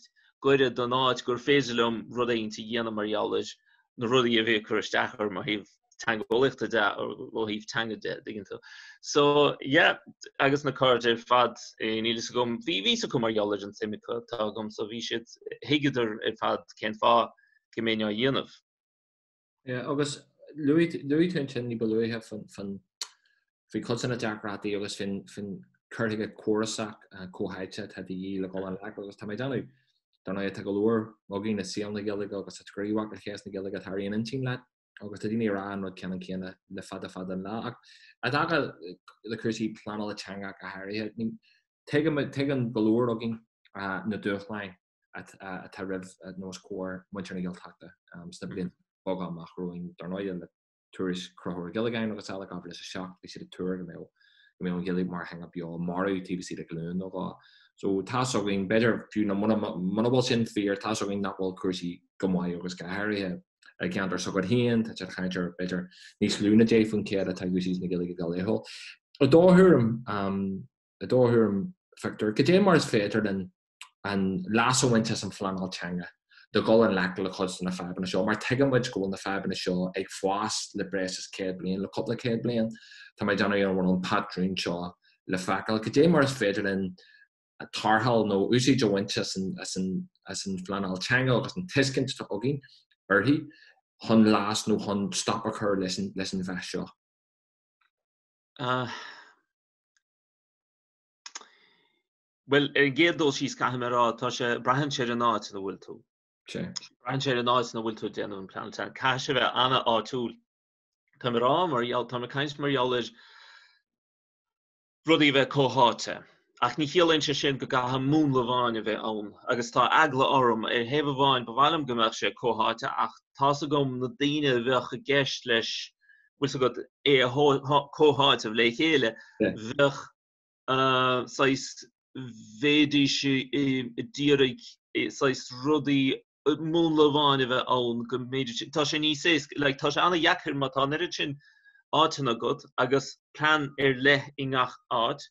gaire don áit gur féidir liom rud éigin a dhéanamh mar gheall ar na rudaí a bhí ag cur isteach orm ó thaobh teangeolaíochta de, ó thaobh teanga de, dtuigeann tú. So, yeah, agus na cairde ar fad, níl fhios agam, bhí fhios acu mar gheall ar an tsuim atá agam, so bhí siad, thuigeadar ar fad cén fáth go mbeinn á dhéanamh. Yeah, agus luaigh tú ansin ní ba luaithe faoi chuid de na deacrachtaí agus faoin cur chuige córasach comhtháite atá de dhíth le dul i ngleic agus tá mé ag déanamh, dar ndóigh, tá go leor againn i saol na Gaeilge agus sa scríobh ar cheist na Gaeilge atá ar aon intinn leat agus tá daoine ag rá an rud ceannann céanna le fada fada an lá ach i dtaca le cúrsaí pleanála teanga go háirithe, tuigeann go leor againn na dúshláin atá roimh nó os comhair muintir na Gaeltachta sna blianta beaga amach romhainn. Dar ndóigh, le tuairisc Chonchúir Ó Giollagáin agus eile 2007, bhí siad ag tuar go mbeadh go mbeadh an Ghaeilge mar theanga beo marbh taobh istigh de ghlúin nó dhó. So tá's againn, b'fhéidir fiú nó muna muna bhfuil sin fíor, tá's againn nach bhfuil cúrsaí go maith agus go háirithe i gceantar s'agat féin, tá siad ag caint ar b'fhéidir níos lú ná 10% atá ag úsáid na Gaeilge go laethúil. I do thuairim, i do thuairim, Victor, cad é mar is féidir linn an leas a bhaint as an phleanáil teanga do dhul i ngleic le cuid de na fadhbanna seo, mar tuigeann muid go bhfuil na fadhbanna seo ag fás le breis is 100 bliain, le cúpla céad bliain. Tá mé ag déanamh an bhfuil an patrún seo le feiceáil. Cad é mar is féidir linn tarrtháil nó úsáid a bhaint as an, as an, as an phleanáil teanga agus an tuiscint atá againn uirthi chun leas nó chun stop a chur leis an, leis an mheath seo? Uh, Bhuel, ar an gcéad dul síos, caithfidh mé a rá, tá sé, braitheann sé ar an áit ina bhfuil tú. Sea. Braitheann sé ar an áit ina bhfuil tú ag déanamh an pleanáil teanga. Caithfidh sé bheith an-áitiúil. Tá mé ag rá mar gheall, tá mé ag caint mar gheall ar rudaí a bheith comhtháite. Ach ní chiallaíonn sé sin go gcaithfidh múnla amháin a bheith ann. Agus tá eagla orm, ar thaobh amháin, ba mhaith liom go mbeadh sé comhtháite ach tá's agam na daoine a bheadh i gceist leis, bhfuil 's agat, é a chomhtháiteamh le chéile, bheadh saghas, bheidís ag iarraidh saghas rudaí, múnla amháin a bheith ann go mb'fhéidir, tá sé níos éasca, like tá sé an-dheacair má tá an oiread sin áiteanna agat agus plean ar leith i ngach áit.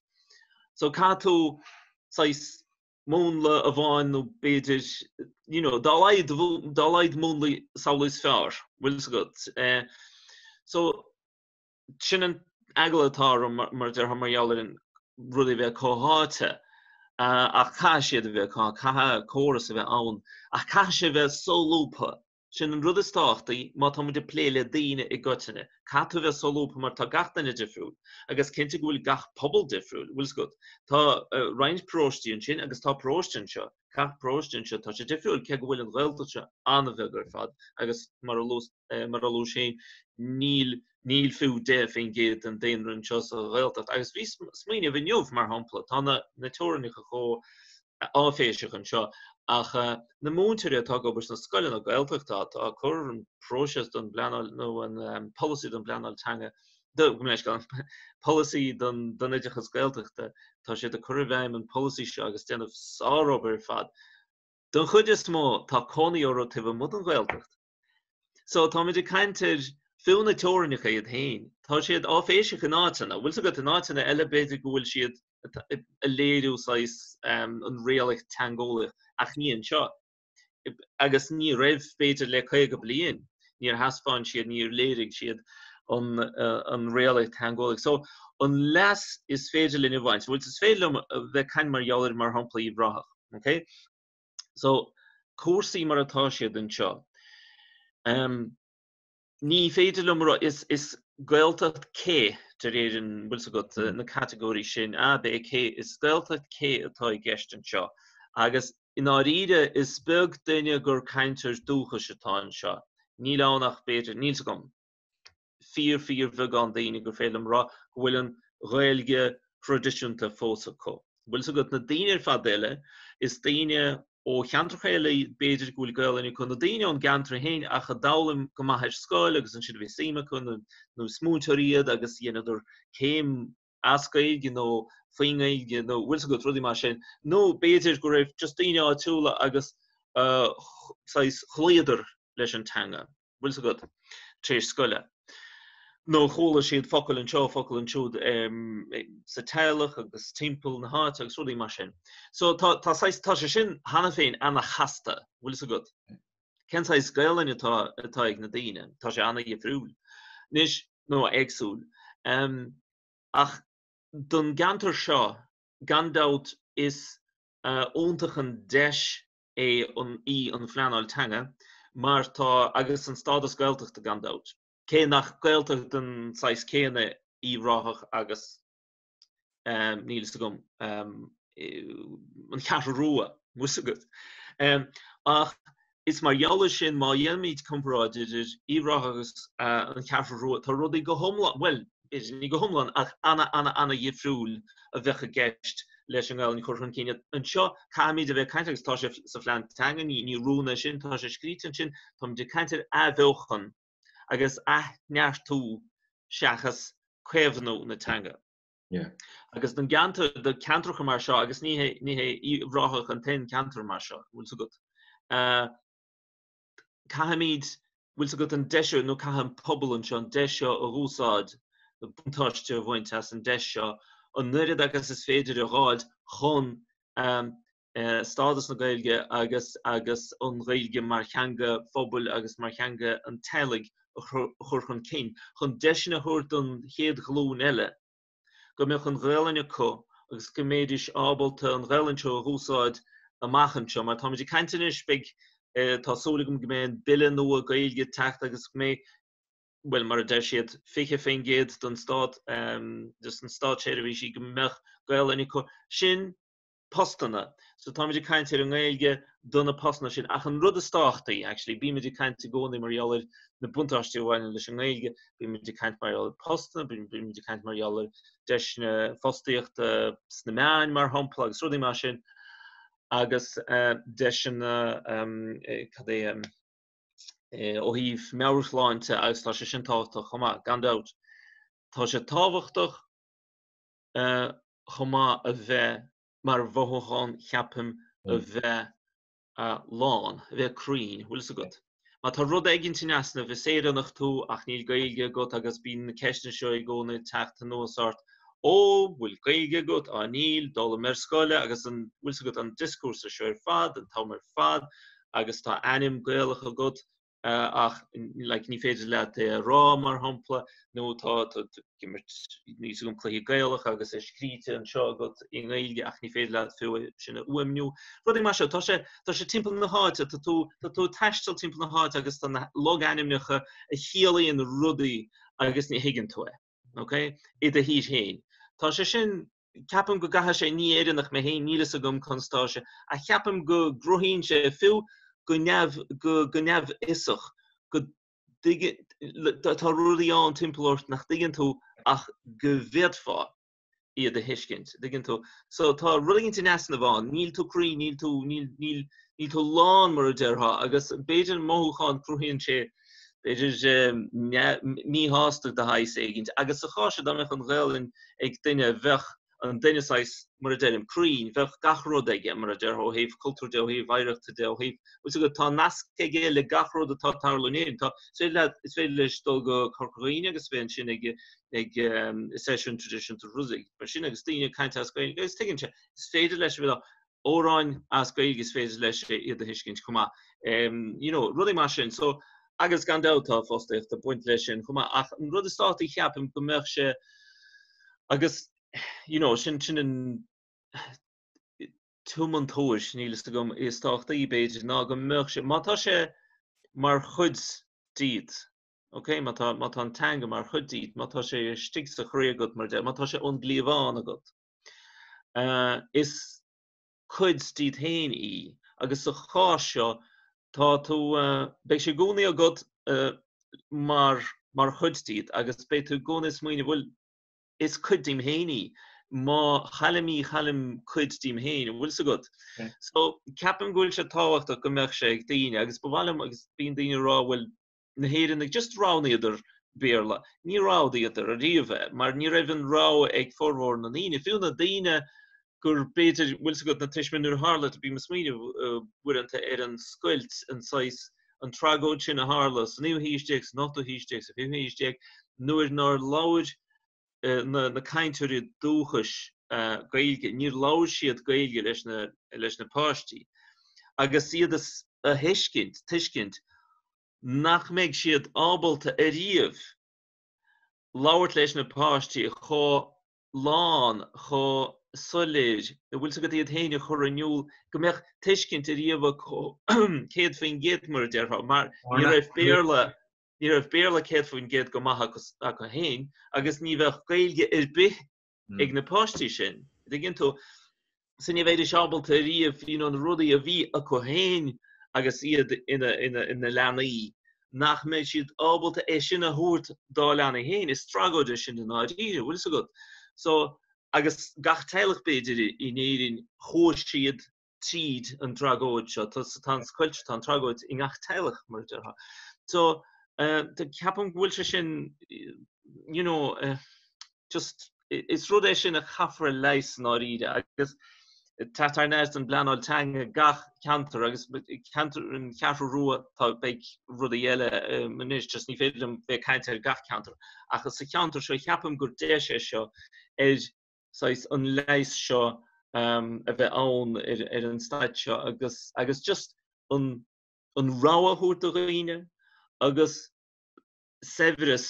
So caithfidh tú saghas múnla amháin nó b'fhéidir, you know, dá laghad, dá laghad múnlaí is amhlaidh is fearr, bhfuil 's agat. So Sin an eagla atá orm, mar a déarfá, mar gheall ar an rudaí a bheith comhtháite. Ach caithfidh siad a bheith comhtháite, caithfidh córas a bheith ann. Ach caithfidh sé a bheith solúbtha. Sin an rud is tábhachtaí má tá muid ag plé le daoine i gcoitinne. Caithfidh tú a bheith solúbtha mar tá gach duine difriúil. Agus cinnte go bhfuil gach pobal difriúil, bhfuil 's agat. Tá roinnt paróistí ansin agus tá paróiste anseo. Gach paróiste anseo, tá sé difriúil cé go bhfuil an Ghaeltacht seo an-bheag ar fad agus mar a luas mar a luais féin, níl, níl fiú 10% den daonra anseo sa Ghaeltacht. Agus bhí smaoineamh inniu, mar shampla, tá na, na teorainneacha chomh áiféiseach anseo, ach na múinteoirí atá ag obair sna scoileanna Gaeltachta atá ag cur an próiseas don bpleanáil nó an polasaí don bpleanáil teanga. Gabh mo leithscéal, polasaí don don oideachas Gaeltachta, tá siad ag cur i bhfeidhm an polasaí seo agus déanamh sárobair ar fad. Don chuid is mó tá cónaí orthu taobh amuigh den Ghaeltacht. So táimid ag caint ar fiú na teorainneacha iad féin, tá siad áiféiseach in áiteanna, bhfuil 's agat, in áiteanna eile b'fhéidir go bhfuil siad ag léiriú saghas an réalaíocht teangeolaíoch ach ní anseo. Agus ní raibh b'fhéidir le 50 bliain, níor thaispeáin siad, níor léirigh siad an an réalaíocht teangeolaíoch. So an leas is féidir linn a bhaint, bhfuil is féidir liom a bheith ag caint mar gheall ar mar shampla Uíbh Ráthach, okay? So, cúrsaí mar atá siad anseo. Um, ní féidir liom rá, is, is Gaeltacht C de réir an bhfuil 's agat mm. na catagóirí sin A, B, C, is Gaeltacht C atá i gceist anseo. Agus i ndáiríre is beag duine gur cainteoir dúchais atá anseo. Níl ann ach b'fhéidir, níl 's agam, fíor fíorbheagán daoine gur féidir liom rá go bhfuil an Ghaeilge thraidisiúnta fós acu. Bhfuil 's agat na daoine ar fad eile, is daoine ó cheantracha eile b'fhéidir go bhfuil Gaelainn acu, nó daoine ón gceantar féin ach a d'fhoghlaim go maith ar scoil agus ansin a bhí suim acu nó is múinteoirí iad agus dheineadar céim as Gaeilge nó faoin nGaeilge nó bhfuil 's agat rudaí mar sin. Nó b'fhéidir go raibh just daoine áitiúla agus saghas chloíodar leis an teanga. bhfuil 's agat, tar éis scoile. Nó chuala siad focal anseo, focal ansiúd sa teaghlach agus timpeall na háite agus rudaí mar sin. So tá, tá saghas, tá sé sin cheana féin ana-chasta, bhfuil 's agat. Cén saghas Gaelainn atá, atá ag na daoine? Tá sé ana-dhifriúil. Anois, nó éagsúil. Ach don gceantar seo, gan dabht, is iontach an deis é an í an phleanáil teanga mar tá agus an stádas Gaeltachta gan dabht, cé nach Gaeltacht den saghas céanna Uíbh Ráthach agus níl fhios agam an Cheathrú Rua, bhfuil 's agat. Ach is mar gheall air sin má dhéanaimid comparáid idir Uíbh Ráthach agus an Cheathrú Rua tá rudaí go hiomlán, bhuel, b'fhéidir ní go hiomlán ach ana-ana-ana-dhifriúil a bheadh i gceist leis an nGaelainn a chur chun cinn. Anseo, caithfimid a bheith ag caint, agus tá sé sa phlean teanga, ní rún é sin, tá sé scríte ansin, táimid ag caint ar athbheochan agus athneartú seachas caomhnú na teanga. Agus don gceantar, do ceantracha mar seo, agus ní hé, ní hé Uíbh Ráthach an t-aon ceantar mar seo, bhfuil 's agat, caithfimid, bhfuil 's agat, an deis seo, nó caithfidh an pobal anseo an deis seo a dh'úsáid, nó buntáiste a bhaint as an deis seo, an oiread agus is féidir a dh'fháilt chun stádas na Gaeilge agus agus an Ghaeilge mar theanga phobail agus mar theanga an teaghlaigh a chur chun cinn, chun deiseanna a thabhairt don chéad ghlúin eile. go mbeadh an Ghaelainn acu agus go mbeidís ábalta an Ghaelainn seo a dh'úsáid amach anseo mar táimid ag caint anois, beidh, tá súil agam go mbeidh an bille nua Gaeilge ag teacht agus go mbeidh, bhuel mar a deir siad, 20% den stát, des na státseirbhísí go mbeadh Gaelainn acu. Sin postanna. So táimid ag caint ar an nGaeilge do na postanna sin. Ach an rud is tábhachtaí, actually, bímid ag caint i gcónaí mar gheall ar na buntáistí a bhaineann leis an nGaeilge, bímid ag caint mar gheall ar postanna, bímid ag caint mar gheall ar deiseanna fostaíochta sna meáin, mar shampla, agus rudaí mar sin, agus deiseanna, cad é, ó thaobh meabhairshláinte agus tá sé sin tábhachtach chomh maith, gan dabht. Tá sé tábhachtach chomh maith a bheith mar mhothúchán, ceapaim, a bheith lán, a bheith cruinn, bhfuil fhios agat. Má tá rud éigint in easnamh, is Éireannach tú ach níl Gaeilge agat agus bíonn na ceisteanna seo i gcónaí ag teacht anuas ort, Ó, bhfuil Gaeilge agat? Á níl, d'fhoghlaim ar scoil agus an, bhfuil fhios agat, an dioscúrsa seo ar fad, an t-am ar fad agus tá ainm Gaelach agat, ach like ní féidir leat é a rá mar shampla nó tá tú ag imirt níl fhios agam cluichí Gaelacha agus é scríte anseo agat i nGaeilge ach ní féidir leat fiú é sin a fhuaimniú. Rudaí mar seo, tá sé tá sé timpeall na háite, tá tú tá tú ag taisteal timpeall na háite agus tá na logainmneacha a chiallaíonn rudaí agus ní thuigeann tú é. Ok? I do thír féin. Tá sé sin ceapaim go gcaithfidh sé, ní Éireannach mé féin, níl fhios agam conas tá sé, ach ceapaim go gcruthaíonn sé, fiú go neamh, go, go neamhfhiosach, go dtuigeann, tá rudaí ann timpeall ort nach dtuigeann tú ach go bhféadfá iad a thuiscint, dtuigeann tú? So tá rud éigin in easnamh ann, níl tú cruinn, níl tú, níl, níl, níl tú lán mar a déarfá agus b'fhéidir an mothúchán cruthaíonn sé. B'fhéidir míshásta de shaghas éigint agus sa chás seo dá mbeadh an Ghaelainn ag duine bheadh an duine saghas, mar a deirim, cruinn, bheadh gach rud aige, mar a déarfá, ó thaobh cultúir de, ó thaobh oidhreachta de, ó thaobh, bhfuil 's agat, tá nasc aige le gach rud atá ag tarlú in Éirinn. Tá, is féidir leat, is féidir leis dul go Corca Dhuibhne agus bheith ansin ag, ag seisiún traidisiúnta rudaí mar sin agus daoine ag caint as Gaeilge agus tuigeann sé, is féidir leis a bheith amhráin as Gaeilge is féidir leis iad a thuiscint chomh maith. You know, rudaí mar sin. So, agus gan dabht tá fostaíocht ag baint leis sin chomh maith. Ach an rud is tábhachtaí ceapaim go mbeadh sé agus you know, sin sin an tiomantóir níl fhios agam is tábhachtaí b'fhéidir ná go mbeadh sé má tá sé mar chuid díot, ok, má tá má tá an teanga mar chuid díot, má tá sé istigh sa chroí agat mar deir, má tá sé ón gcliabhán agat, Is cuid díot féin í agus sa chás seo tá tú, beidh sé i gcónaí agat mar mar chuid díot agus beidh tú i gcónaí ag smaoineamh bhuel is cuid díom féin í, má chaillim í chaillim cuid díom féin, an bhfuil 's agat? So ceapaim go bhfuil sé tábhachtach go mbeadh sé ag daoine agus ba mhaith liom agus bíonn daoine ag rá bhuel na hÉireannaigh just roghnaíodar Béarla. Ní roghnaíodar ariamh é mar ní raibh an rogha ag formhór na ndaoine, fiú na daoine gur b'fhéidir, bhfuil 's agat, na tuismitheoirí nuair a tharla, bím ag smaoineamh uaireanta ar an scoilt, an saghas, an tragóid sin a tharla sa naoú haois déag, san ochtú haois déag, sa fichiú haois déag, nuair nár labhair na na cainteoirí dúchais Gaeilge, níor labhair siad Gaeilge leis na leis na páistí agus iad a thuiscint, tuiscint nach mbeidh siad ábalta ariamh labhairt leis na páistí chomh lán, chomh soiléir, an bhfuil 's agat iad féin a chur in iúl, go mbeadh tuiscint ariamh acu 100% mar a déarfá, mar ní raibh Béarla, ní raibh Béarla 100% go maith acu féin agus ní bheadh Gaeilge ar bith ag na páistí sin, an dtuigeann tú? So ní bheidís ábalta ariamh you know na rudaí a bhí acu féin agus iad ina ina ina leanaí, nach mbeidh siad ábalta é sin a thabhairt dá leanaí féin. Is tragóid é sin i ndáiríre, bhfuil 's agat? So agus gach teaghlach b'fhéidir in Éirinn chuaigh siad tríd an dtragóid seo. Tá tá an scoilt, tá an tragóid i ngach teaghlach, mar a déarfá. So ceapaim go bhfuil sé sin, you know, just is rud é sin a chaithfear a leigheas i ndáiríre agus teacht thar n-ais don bpleanáil teanga gach ceantar agus ceantar an Cheathrú Rua tá beidh rudaí eile anois just ní féidir liom bheith ag caint ar gach ceantar ach sa cheantar seo ceapaim gur deis é seo ar saghas an leigheas seo a bheith ann ar an staid seo agus agus just an an rogha a thabhairt do dhaoine agus saibhreas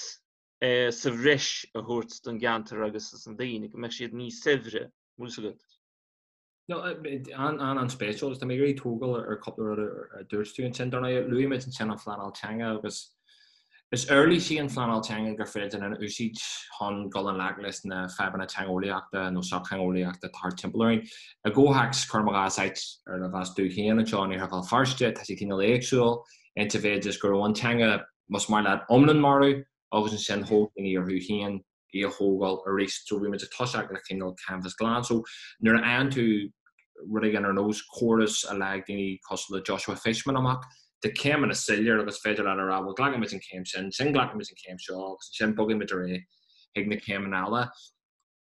sa bhreis a thabhairt don gceantar agus dos na daoine, go mbeadh siad níos saibhre, bhfuil 's agat. No, an-an-spéisiúil agus tá mé ag iarraidh tógáil ar cúpla rud a dúirt tú ansin. Dar ndóigh, luaigh muid ansin an phleanáil teanga agus is uirlis í an phleanáil teanga gur féidir linn a úsáid chun dul i ngleic leis na fadhbanna teangeolaíochta nó sochtheangeolaíochta atá thart timpeall orainn. I gcomhthéacs, cuirim i gcás, áit arbh as tú féin anseo in Iarthar Bhéal Feirste, tá sé cineál éagsúil, insa mhéid is go raibh an teanga, más maith leat, iomlán marbh agus ansin thóg daoine orthu féin í a thógáil arís. So bhí muid ag toiseacht le cineál canvas glan. So nuair a fhaigheann tú rud éigin ar nós córas a leag daoine cosúil le Joshua Fishman amach, tá céimeanna soiléir agus féidir leat a rá, bhuel glacfaidh muid an chéim sin, ansin glacfaidh muid an chéim seo agus ansin bogfaidh muid ar aghaidh chuig na céimeanna eile.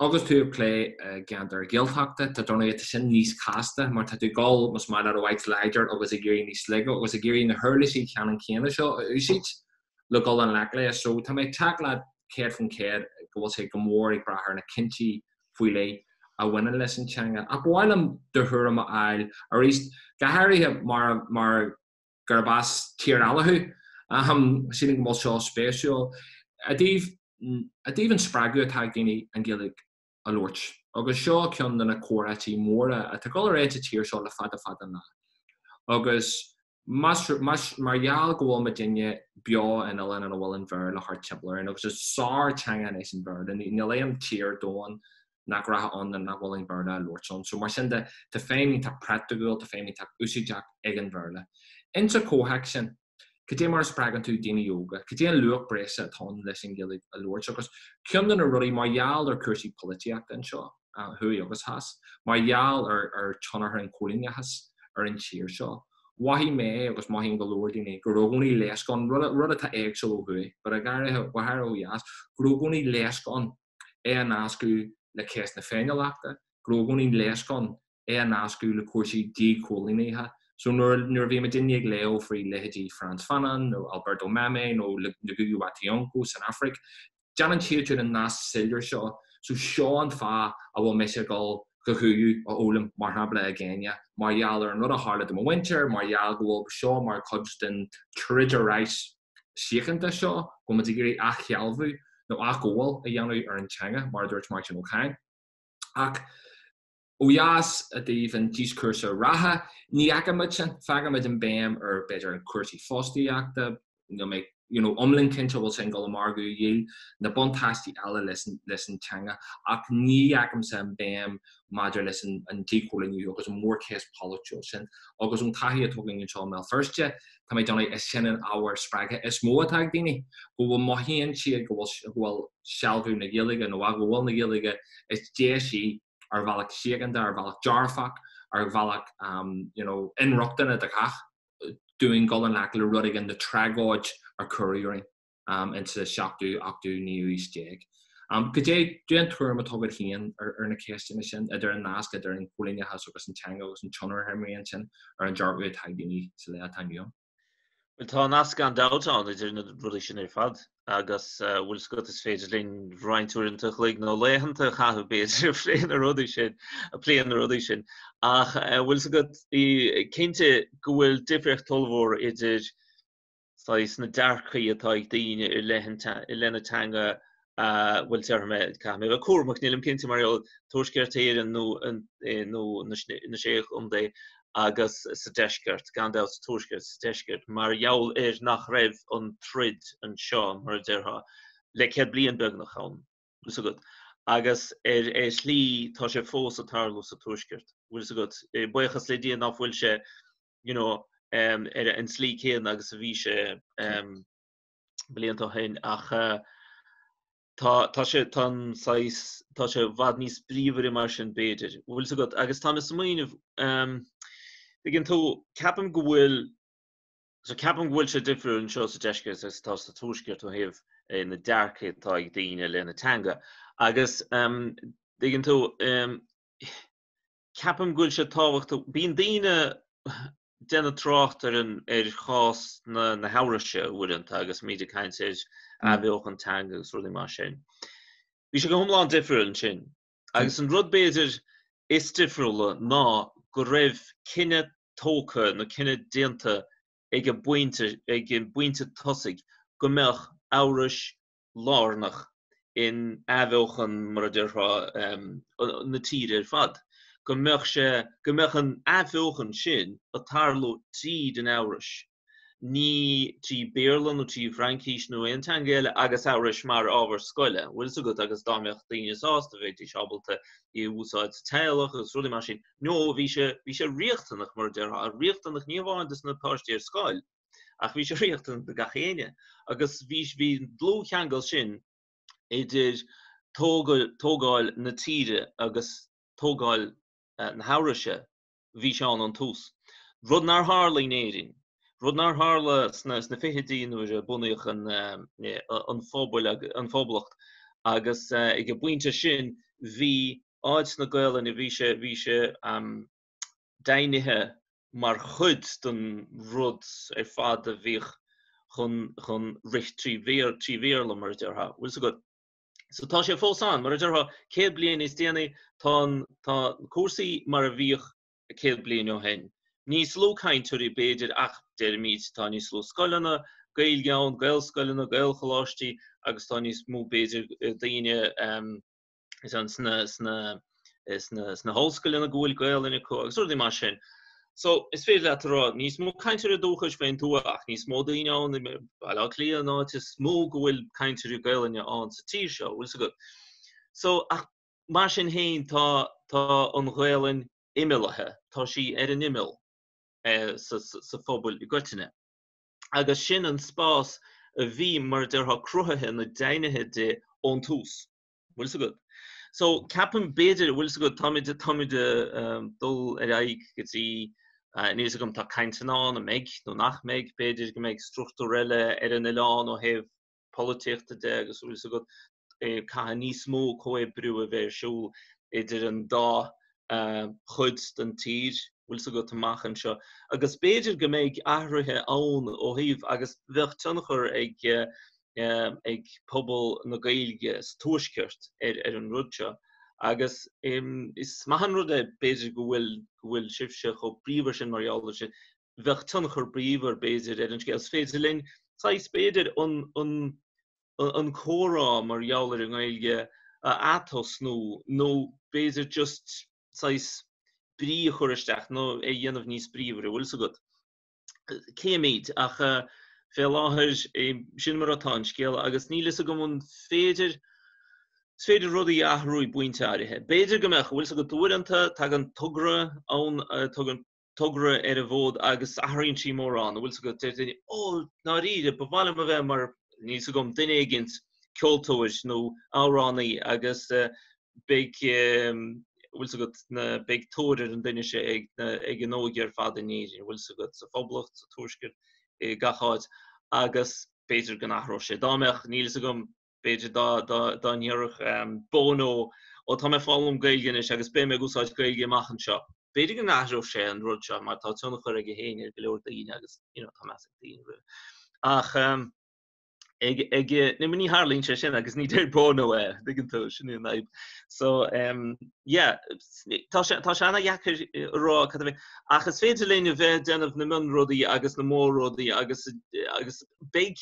Agus tú ag plé i gceantar Gaeltachta, tá dar ndóigh tá sin níos casta mar tá tú ag dul, más maith leat, ó áit láidir agus ag éirí níos laige agus ag iarraidh na huirlisí ceannann céanna seo a úsáid. le dul i ngleic leis. So tá mé ag teacht leat 100% go bhfuil sé go mór ag brath ar na cinntí faoi leith a bhaineann leis an teanga. Ach ba mhaith liom do thuairim a fháil arís, go háirithe mar mar gurb as tír eile thú. Sílim go bhfuil seo spéisiúil. I dtaobh i dtaobh an spreagadh atá ag daoine an Ghaeilge a labhairt. Agus seo ceann de na comhráití móra atá ag dul ar aghaidh sa tír seo le fada fada an lá. Agus más, más, mar gheall go bhfuil muidinne beo in oileán ina bhfuil an Bhéarla thart timpeall orainn, agus is sár-teanga anois an Bhéarla, níl aon tír ar domhan nach rachfá ann nach bhfuil an Bhéarla á labhairt ann. So mar sin de, tá feidhm iontach praiticiúil, tá feidhm iontach úsáideach ag an Bhéarla. Insa chomhthéacs sin, Cad é mar a spreagann tú daoine óga? Cad é an luach breise atá ann leis an Ghaeilge a labhairt? Agus ceann de na rudaí, mar gheall ar chúrsaí polaitíochta anseo, thuaidh agus theas, mar gheall ar ar tionchar an choilíneachais ar an tír seo. Mhothaigh mé, agus mothaíonn go leor daoine, go raibh i gcónaí leisce ann, rud atá éagsúil ó thuaidh, but go háirithe, go háirithe ó dheas, go raibh i gcónaí leisce ann é a nascadh le ceist na féiniúlachta, go raibh i gcónaí leisce ann é a nascadh le cúrsaí díchoilínithe. So nuair nuair a bhí muidinne ag léamh faoi leithéidí Frantz Fanon nó Alberto Mehme nó Ngugi wa Thiong'o san Afraic, déanann siad siúd an nasc soiléir seo. So seo an fáth a bhfuil mise ag dul Kikuyu a fhoghlaim, mar shampla i gCéinia, mar gheall ar an rud a tharla do mo mhuintir, mar gheall go bhfuil seo mar chuid den troid ar ais síochánta seo, go bhfuil muid ag iarraidh athshealbhú nó athghabháil a dhéanamh ar an teanga, mar a dúirt Máirtín Ó Cadhain. Ach ó dheas i dtaobh an díoscúrsa reatha, ní fheicimid sin. Feicimid an béim ar, b'fhéidir, an cúrsaí fostaíochta, níl mé you know, iomlán cinnte bhfuil sin ag dul an margadh a dhíol, na buntáistí eile leis an, leis an teanga, ach ní fheicimse an béim maidir leis an, an díchoilíniú agus an mhórcheist polaitiúil sin. Agus ón taithí atá againn anseo i mBéal Feirste, tá mé ag déanamh, is sin an ábhar spreagtha is mó atá ag daoine, go bhfuil mothaíonn siad go bhfuil, go bhfuil sealbhú na Gaeilge nó athghabháil na Gaeilge, is deis í ar bhealach síochánta, ar bhealach dearfach, ar bhealach you know, inrochtana do chách dúinn dul i ngleic le rud éigin, na tragóid a cuireadh orainn in sa seachtú, ochtú, naoú aois déag. Cad é an tuairim atá agat féin ar na ceisteanna sin, idir an nasc idir an coilíneachas agus an teanga agus an tionchar a imríonn sin ar an dearcadh atá ag daoine sa lá atá inniu ann? Bhuel, tá nasc gan dabht ann idir na rudaí sin ar fad agus bhfuil 's agat is féidir linn roinnt uaireanta a chloig nó laethanta a chaitheamh b'fhéidir ag plé na rudaí sin, ag plé na rudaí sin. Ach bhfuil 's agat, cinnte go bhfuil difríocht ollmhór idir saghas na dearcaí atá ag daoine i leith i leith na teanga bhuel déarfaidh mé, caithfidh mé a bheith cúramach, nílim cinnte mar gheall Tuaisceart Éireann nó nó na Sé Chontae agus sa Deisceart, gan dabht sa Tuaisceart, sa Deisceart, mar gheall ar nach raibh an troid anseo, mar a déarfá, le 100 bliain beagnach ann, bhfuil 's agat. Agus ar ar shlí tá sé fós ag tarlú sa Tuaisceart, bhfuil 's agat, buíochas le Dia ná fuil sé, you know, ar an tslí céanna agus a bhí sé blianta ó shin ach tá tá sé tá an saghas tá sé i bhfad níos bríomhaire mar sin b'fhéidir. Bhfuil 's agat agus tá mé ag smaoineamh tuigeann tú ceapaim go bhfuil so ceapaim go bhfuil sé difriúil anseo sa deisceart agus atá sa tuaisceart ó thaobh na dearcaí atá ag daoine le na teanga agus tuigeann tú ceapaim go bhfuil sé tábhachtach bíonn daoine déanamh trácht ar an ar chás na na hEabhraise uaireanta agus muid ag caint ar athbheochan teanga agus rudaí mar sin. Bhí sé go hiomlán difriúil ansin. Agus an rud b'fhéidir is difriúla ná go raibh cinneadh tógtha nó cinneadh déanta ag an bpointe ag an bpointe tosaigh go mbeadh Eabhrais lárnach in athbheochan, mar a déarfá, na tíre ar fad, go mbeadh sé, go mbeadh an athbheochan sin ag tarlú tríd an Eabhrais, ní trí Bhéarla nó trí Fhraincís nó aon teanga eile agus Eabhrais mar ábhar scoile, bhfuil 's agat, agus dá mbeadh daoine sásta bheidís ábalta í a úsáid sa teaghlach agus rudaí mar sin. No, bhí sé, bhí sé riachtanach, mar a déarfá, riachtanach ní amháin dos na páistí ar scoil, Ach bhí sé riachtanach do gach éinne. Agus bhí bhí an dlúthcheangal sin idir tógáil na tíre agus tógáil na hEabhraise, bhí sé ann ón tús. Rud nár tharla in Éirinn. Rud nár tharla sna sna fichidí nuair a bunaíodh an an phobal an phoblacht agus ag an bpointe sin bhí áit na Gaelainne, bhí sé bhí sé deimhnithe mar chuid den rud ar fad a bhíodh chun chun rith trí trí Bhéarla, mar a déarfá. Bhfuil 's agat? So tá sé fós ann, mar a déarfá, 100 bliain níos déanaí, tá an tá cúrsaí mar a bhíodh 100 bliain ó shin. Níos lú cainteoirí b'fhéidir ach deirimid tá níos lú scoileanna Gaeilge ann, Gaelscoileanna, Gaelcholáistí agus tá níos mó b'fhéidir daoine sna sna sna sna hollscoileanna go bhfuil Gaelainn acu agus rudaí mar sin. So is féidir leat a rá níos mó cainteoirí dúchais fén tuath ach níos mó daoine ann i Baile Átha Cliath an áit is mó go bhfuil cainteoirí Gaelainne ann sa tír seo, bhfuil 's agat. So ach mar sin féin tá tá an Ghaelainn imeallaithe, tá sí ar an imeall eh, sa, sa, sa phobal i gcoitinne. Agus sin an spás a bhí mar a déarfá cruthaithe nó deimhnithe di ón tús. Bhfuil 's agat? So ceapaim b'fhéidir, bhfuil 's agat, táimid táimid ag dul ar aghaidh go dtí Níl a fhios agam, tá cainteanna ann an mbeidh nó nach mbeidh, b'fhéidir go mbeidh struchtúr eile ar an oileán ó thaobh polaitíochta de agus bhfuil fhios agat, caithfidh níos mó comhoibriú a bheith ar siúl idir an dá chuid den tír, bhfuil fhios agat, amach anseo. Agus b'fhéidir go mbeidh athruithe ann ó thaobh, agus bheadh tionchar ag ag pobal na Gaeilge sa Tuaisceart ar ar an rud seo. Agus is maith an rud é b'fhéidir go bhfuil go bhfuil sibhse chomh bríomhar sin mar gheall air sin. Bheadh tionchar bríomhar b'fhéidir ar an scéal. Is féidir linn saghas b'fhéidir an an an comhrá mar gheall ar an nGaeilge a atosnú nó b'fhéidir just saghas brí a chur isteach nó é a dhéanamh níos bríomhaire, bhfuil fhios agat. Cífimid ach fé láthair sin mar atá an scéal agus níl fhios agam an féidir is féidir rudaí a athrú i bpointe áirithe. B'fhéidir go mbeadh, bhfuil fhios agat uaireanta tagann togra ann, tagann togra ar an bhfód agus athraíonn sí mórán, bhfuil fhios agat, deir duine, ó, ndáiríre, ba mhaith liom a bheith mar, níl fhios agam, duine éigint, ceoltóir nó amhránaí agus beidh, bhfuil fhios agat, na, beidh tóir ar an duine seo ag na, ag an óige ar fad in Éirinn, bhfuil fhios agat, sa Phoblacht, sa Tuaisceart, i gach áit agus b'fhéidir go n-athródh sé. Dá mbeadh, níl fhios agam, b'fhéidir dá, dá, dá ndéarfadh Bono, ó tá mé ag foghlaim Gaeilge anois agus beidh mé ag úsáid Gaeilge amach anseo. B'fhéidir go n-athródh sé an rud seo mar tá tionchar aige féin ar go leor daoine agus, you know, tá meas ag daoine roimhe. Ach, ag, ag, ní, ní tharlaíonn sé sin agus ní deir Bono é, tuigeann tú, sin í an fhadhb. So, um, yeah, tá sé, tá sé ana-dheacair a rá cad a bheidh, ach is féidir linn a bheith ag déanamh na mionrudaí agus na mórrudaí agus, agus beidh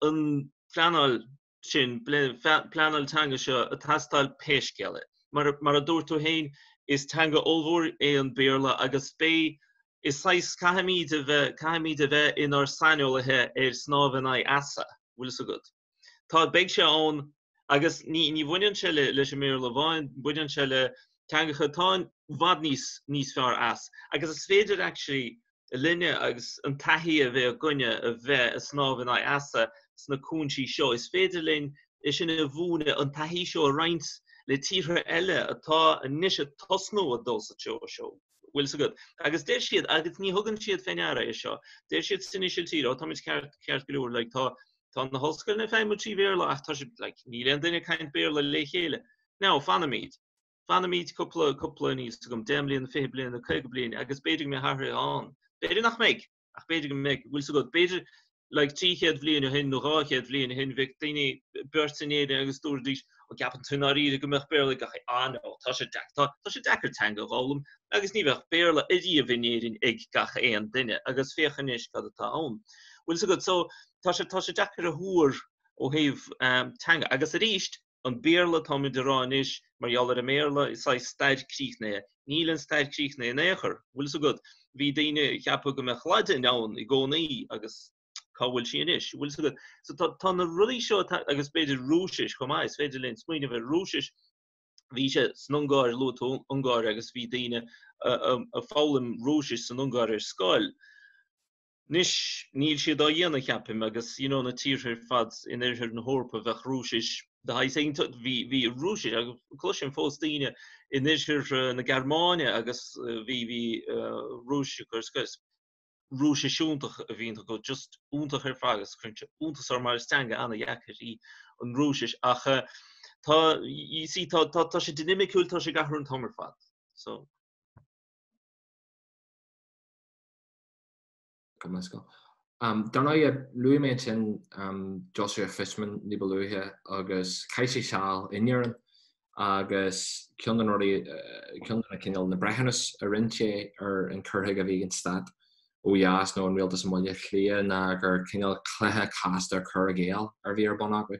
an phleanáil sin, pleanáil teanga seo ag teastáil pé scéal é. Mar, mar a dúirt tú féin, is teanga ollmhór é an Béarla agus beidh, is saghas, caithfimid a bheith, caithfimid a bheith inár saineolaithe ar snámh in aghaidh easa, bhfuil fhios agat. Tá, beidh sé ann agus ní, ní bhaineann sé le, leis an mBéarla amháin, baineann sé le teangacha atá i bhfad níos, níos fearr as. Agus is féidir actually linne agus an taithí a bheith againne a bheith ag snámh in aghaidh easa sna cúinsí seo, is féidir linn é sin a mhúineadh, an taithí seo a roinnt le tíortha eile atá anois ag tosnú ag dul sa treo seo. Bhfuil fhios agat? Agus deir siad, agus ní thugann siad fé ndeara é seo, deir siad san Ísiltír, ó táimid ceart, ceart go leor, like, tá, tá na hollscoileanna ag feidhmiú trí Bhéarla ach tá siad, like, níl aon duine ag caint Béarla le chéile. Now, fanaimid. Fanaimid cúpla, cúpla, níl fhios agam, 10 mbliana, 20 bliain, 50 bliain agus b'fhéidir go mbeidh athruithe ann. B'fhéidir nach mbeidh, ach b'fhéidir go mbeidh. Bhfuil fhios agat, b'fhéidir like 300 bhliain ó shin nó 200 bhliain ó shin bheadh daoine beirt in Éirinn agus dúraidís ó gceapann tú i ndáiríre go mbeadh Béarla ag gach ah no, tá sé deacair, tá, tá sé deacair teanga a dh'fhoghlaim agus ní bheadh Béarla ariamh in Éirinn ag gach aon duine agus féach anois cad atá ann. Bhfuil fhios agat, so tá sé, tá sé deacair a thuar ó thaobh um, teanga agus arís An Béarla atáimid a rá anois mar gheall ar an mBéarla, is saghas stair críochnaithe. Níl an stair críochnaithe in aon chor. Bhfuil fhios agat, bhí daoine ag ceapadh go mbeadh Laidin ann i gcónaí agus cá bhfuil sí anois? Bhfuil fhios agat? So tá, tá na rudaí seo agus b'fhéidir Rúisis chomh maith, is féidir linn smaoineamh ar Rúisis. Bhí sé san Ungáir, luaigh tú Ungáir agus bhí daoine ag foghlaim Rúisis san Ungáir ar scoil. Anois, níl siad á dhéanamh, ceapaim, agus you know na tíortha ar fad in oirthear na hEorpa, bheadh Rúisis de shaghas éigin, bhí, bhí Rúisis, agus cloisim fós daoine in oirthear na Gearmáine agus bhí, bhí Rúisis acu ar scoil, Rúisis iontach a bhíonn acu, just iontach ar fad agus cuireann sé iontas orm mar is teanga an-dheacair í an Rúisis ach tá, you see, tá, tá, tá sé dinimiciúil, tá sé ag athrú an t-am ar fad, so. Gabh mo leithscéal. Dar ndóigh, luaigh mé ansin Joshua Fishman ní ba luaithe agus chaith sé seal in Éirinn agus ceann de na rudaí, ceann de na cineál na breithiúnas a rinne sé ar an cur chuige a bhí ag an stát ó dheas nó an rialtas i mBaile Átha Cliath ná gur cineál cluiche casta cur i gcéill a bhí ar bun acu.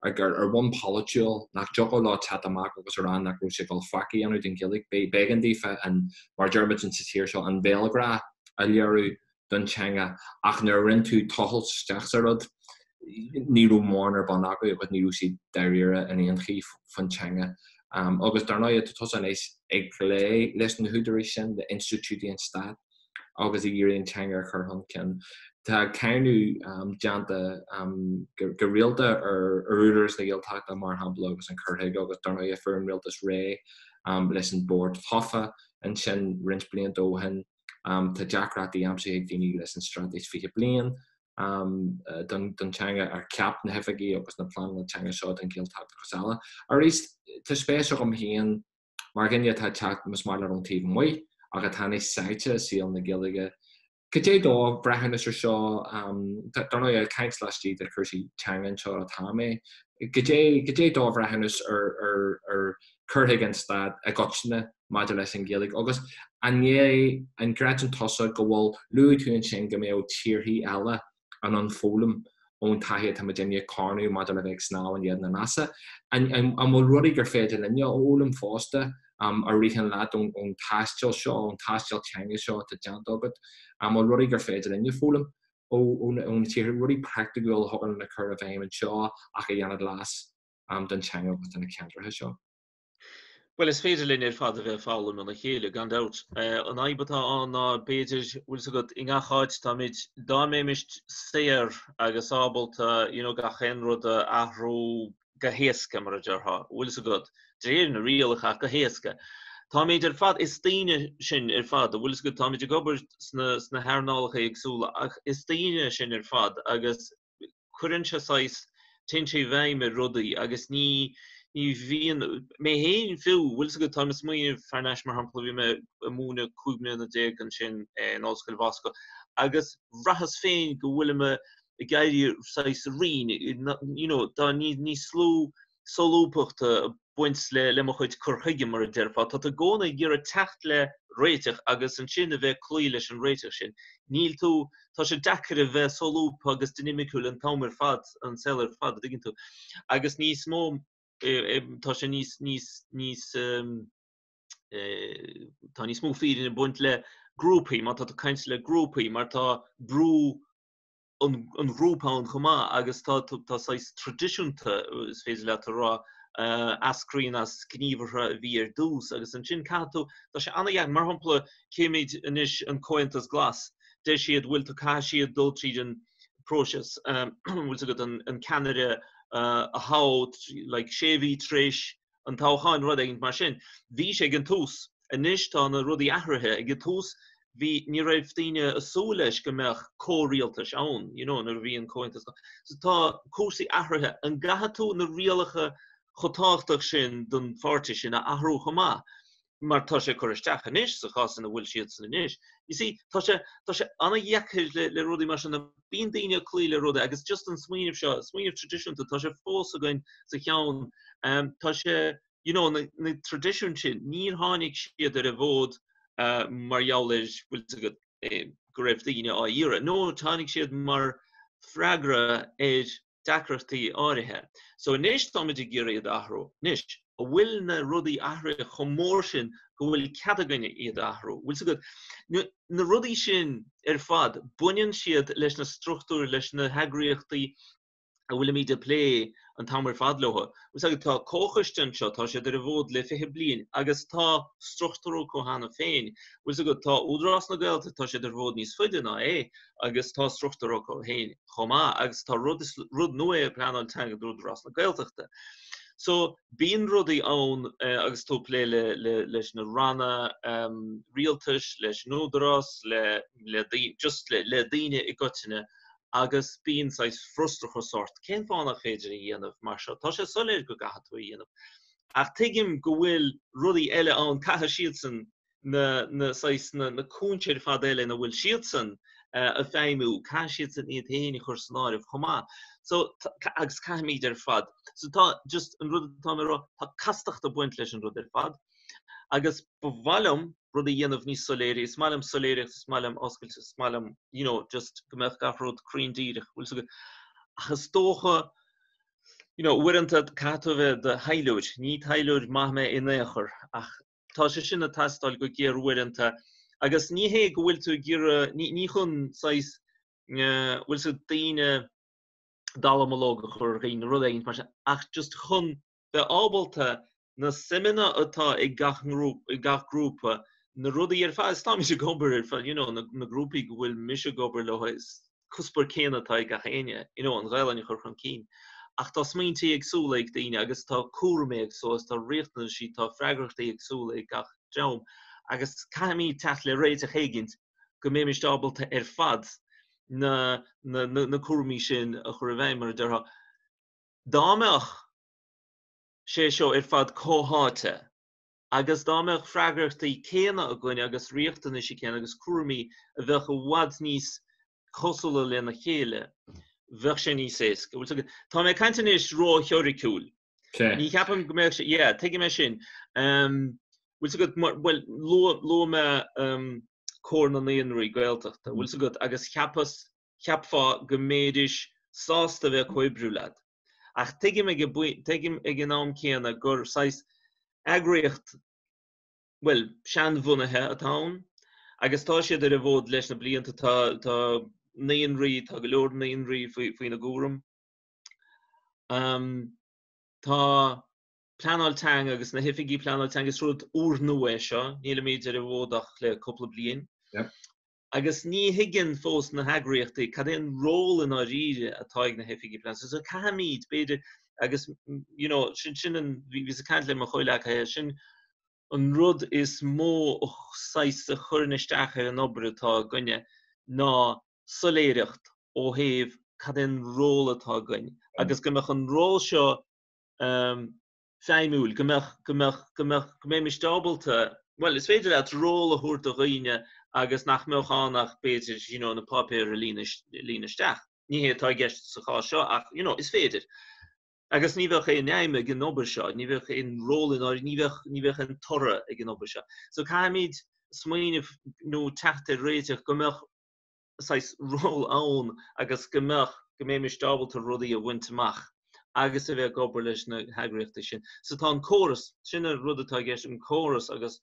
Ar bhonn polaitiúil, nach dtiocfadh leo teacht amach agus a rá nach raibh siad ag dul faic a dhéanamh don Ghaeilge. B'éigean daofa an, mar a deir muid sa tír seo, an béalghrá a léiriú don teanga ach nuair a rinne tú tochailt isteach sa rud, ní raibh mórán ar bun acu agus ní raibh siad dáiríre in aon chaoi faoin teanga. Agus dar ndóigh, tá tusa anois ag plé leis na húdaráis sin, le institiúidí an stáit agus ag iarraidh an teanga a chur chun cinn. Tá cáineadh déanta go rialta ar Údarás na Gaeltachta, mar shampla, agus an cur chuige agus dar ndóigh fuair an rialtas réidh leis an bord tofa ansin roinnt blianta ó shin. Tá deacrachtaí aimsithe ag daoine leis an Straitéis 20 Bliain don teanga ar cheap na hoifigigh agus na pleananna teanga seo don Ghaeltacht agus eile. Arís, tá spéis agam féin mar dhuine atá ag teacht más maith leat ón taobh amuigh ach atá anois sáite i saol na Gaeilge, cad é do bhreithiúnas ar seo? Dar ndóigh, ag caint laistigh de chúrsaí teanga anseo atá mé. Cad é, cad é do bhreithiúnas ar, ar, ar cur chuige an Stáit i gcoitinne maidir leis an Ghaeilge agus an é, an gcreideann tusa go bhfuil, luaigh tú ansin go mbeadh tíorthaí eile in ann foghlaim ón taithí atá muidinne ag carnadh maidir le bheith ag snámh in éadan an easa. An bhfuil rudaí gur féidir linne a fhoghlaim fosta a ritheann leat ón taisteal seo, ón taisteal teanga seo atá déanta agat? An bhfuil rudaí gur féidir linne foghlaim ó na tíortha, rudaí praiticiúla a thiocfadh linn a chur i bhfeidhm anseo ach a dhéanfadh leas don teanga agus do na ceantracha seo? Bhuel, is féidir linn ar fad a bheith ag foghlaim óna chéile, gan dabht. An fhadhb atá ann ná, b'fhéidir, bhfuil 'fhios agat, i ngach áit táimid, dá mbeimis saor agus ábalta, you know, gach aon rud a athrú go héasca, mar a déarfá, bhfuil 'fhios agat, de réir na rialacha ach go héasca. Táimid ar fad, is daoine sinn ar fad, bhfuil 'fhios agat, táimid ag obair sna, sna hearnálacha éagsúla ach is daoine sinn ar fad agus cuireann sé saghas, téann sé i bhfeidhm ar rudaí agus ní, ní bhíonn, mé féin fiú, bhfuil 'fhios agat, táim ag smaoineamh thar n-ais mar shampla, bhí mé ag múineadh 15 mbliana ansin in Ollscoil Mhoscó agus bhraitheas féin go bhfuilim ag éirí saghas righin, you know, tá níos lú solúbthachta ag baint le le mo chuid cur chuige, mar a déarfá. Tá tú i gcónaí ag iarraidh teacht le réiteach agus ansin a bheith ag cloí leis an réiteach sin. Níl tú, tá sé deacair a bheith solúbtha agus dinimiciúil an t-am ar fad, an saol ar fad, a dtuigeann tú. Agus níos mó, tá sé níos, níos, níos, tá níos mó fírinne ag baint le grúpaí, má tá tú ag caint le grúpaí, mar tá brú an ghrúpa ann chomh maith agus tá tá saghas traidisiúnta, is féidir leat a rá, a eascraíonn as gníomhartha a bhí ar dtús agus ansin caithfidh tú, tá sé an-dheacair, mar shampla címid anois an Comhaontas Glas, deir siad bhfuil tú, caithfidh siad dul tríd an próiseas, bhfuil 's agat, an ceannaire a thoghadh like sé mhí tar éis an toghcháin, rud éigin mar sin. Bhí sé ag an tús. Anois tá na rudaí athraithe. Ag an tús bhí, ní raibh daoine ag súil leis go mbeadh comhrialtais ann, you know, nuair a bhí an Comhaontas. So tá cúrsaí athraithe. An gcaithfidh tú na rialacha chomh tábhachtach sin don pháirtí sin a athrú chomh maith? Mar tá sé ag cur isteach anois sa chás ina bhfuil siadsan anois. You see, tá sé, tá sé an-dheacair le, le rudaí mar sin a, bíonn daoine ag cloí le rudaí agus just an smaoineamh seo, smaoineamh traidisiúnta, tá sé fós againn sa cheann. Tá sé, you know, na, na traidisiúin sin, níor tháinig siad ar an bhfód mar gheall ar, bhfuil 's agat, go raibh daoine á iarraidh. No, tháinig siad mar freagra ar deacrachtaí áirithe. So anois táimid ag iarraidh iad a athrú. Anois, an bhfuil na rudaí athraithe chomh mór sin go bhfuil cead againne iad a athrú? Bhfuil 's agat, na, na rudaí sin ar fad, baineann siad leis na struchtúir, leis na heagraíochtaí a bhfuilimid ag plé an t-am ar fad leo. Bhfuil 's agat, tá comhchoiste anseo, tá siad ar an bhfód le 20 bliain agus tá struchtúr acu cheana féin. Bhfuil 's agat, tá Údarás na Gaeltachta, tá siad ar an bhfód níos faide ná é agus tá struchtúr acu féin. chomh maith agus tá rud is rud nua é pleanáil teanga d'Údarás na Gaeltachta. So bíonn rudaí ann agus tú ag plé le le leis na ranna rialtais, leis an Údarás, le le daoine just le le daoine i gcoitinne agus bíonn saghas frustrachas ort. Cén fáth nach féidir a dhéanamh mar seo? Tá sé soiléir go gcaithfidh tú a dhéanamh. Ach tuigim go bhfuil rudaí eile ann, caithfidh siadsan na, na saghas, na, na cúinsí ar fad eile ina bhfuil siadsan ag feidhmiú, caithfidh siadsan iad féin a chur san áireamh chomh maith. So, agus caithfimid ar fad. So tá, just an rud atá mé a rá, tá castacht ag baint leis an rud ar fad. Agus ba mhaith liom rud a dhéanamh níos soiléire, is maith liom soiléireacht, is maith liom oscailt, is maith liom, you know, just go mbeadh gach rud cruinn díreach, bhfuil 's agat. Ach is dócha, you know, uaireanta caithfidh tú a bheith i do thaidhleoir, ní taidhleoir maith mé in aon chor, ach tá sé sin ag teastáil go géar uaireanta agus ní hé go bhfuil tú ag iarraidh, ní chun saghas, bhfuil 's agat, daoine dallamullóg a chur ar dhaoine, rud éigin mar sin, ach just chun bheith ábalta na suimeanna atá ag gach ag gach grúpa, na rudaí ar fad, is táimid ag obair ar fad, you know, na grúpaí go bhfuil mise ag obair leo, is cuspóir céanna atá ag gach éinne, you know, an Ghaelainn a chur chun cinn. Ach tá smaointe éagsúla ag daoine agus tá cúraimí éagsúla agus tá riachtanaisí, tá freagrachtaí éagsúla ag gach dream agus caithfimid teacht le réiteach éigint. go mbeimis ábalta ar fad na na na cúraimí sin a chur i bhfeidhm, mar a déarfá. Dá mbeadh sé seo ar fad comhtháite agus dá mbeadh freagrachtaí céanna againn agus riachtanaisí céanna agus cúraimí a bheadh i bhfad níos cosúla lena chéile, bheadh sé níos éasca. Bhfuil 's agat? Tá mé ag caint anois ró-theoiriciúil. Ní cheapaim go mbeadh sé, yeah, tuigim é sin. Bhfuil 's agat, bhuel, luaigh mé Comhar na Naíonraí Gaeltachta, bhfuil 's agat, agus cheapas, cheapfá go mbeidís sásta a bheith ag comhoibriú leat. Ach tuigim ag, tuigim ag an am céanna gur saghas eagraíocht, bhuel, seanbhunaithe atá ann agus tá siad ar an bhfód leis na blianta, tá, tá naíonraí, tá go leor naíonraí faoi, faoina gcúram. Tá pleanáil teanga agus na hoifigí pleanáil teanga, is rud úrnua é seo, nílimid ar an bhfód ach le cúpla bliain. Agus ní thuigeann fós na heagraíochtaí cad é an ról i ndáiríre atá ag na hoifigí pleanála. So caithfimid, b'fhéidir, agus you know, sin sin an, bhíos ag caint le mo chomhleacaithe, sin an rud is mó saghas a chuireann isteach ar an obair atá againne ná soiléireacht ó thaobh cad é an ról atá againn agus go mbeadh an ról seo feidhmiúil, go mbeadh, go mbeadh, go mbeadh, go mbeimis ábalta, bhuel, is féidir leat ról a thabhairt do dhaoine agus nach mbeadh ann ach b'fhéidir, you know, na páipéir a líonadh isteach. Ní hé atá i gceist sa chás seo ach, you know, is féidir. Agus ní bheadh aon fheidhm ag an obair seo, ní bheadh aon ról in ní bheadh, ní bheadh aon toradh ag an obair seo. So caithfimid smaoineamh nó teacht ar réiteach go mbeadh saghas ról ann agus go mbeadh, go mbeimis ábalta rudaí a bhaint amach agus a bheith ag obair leis na heagraíochtaí sin. So tá an córas, sin an rud atá i gceist, an córas agus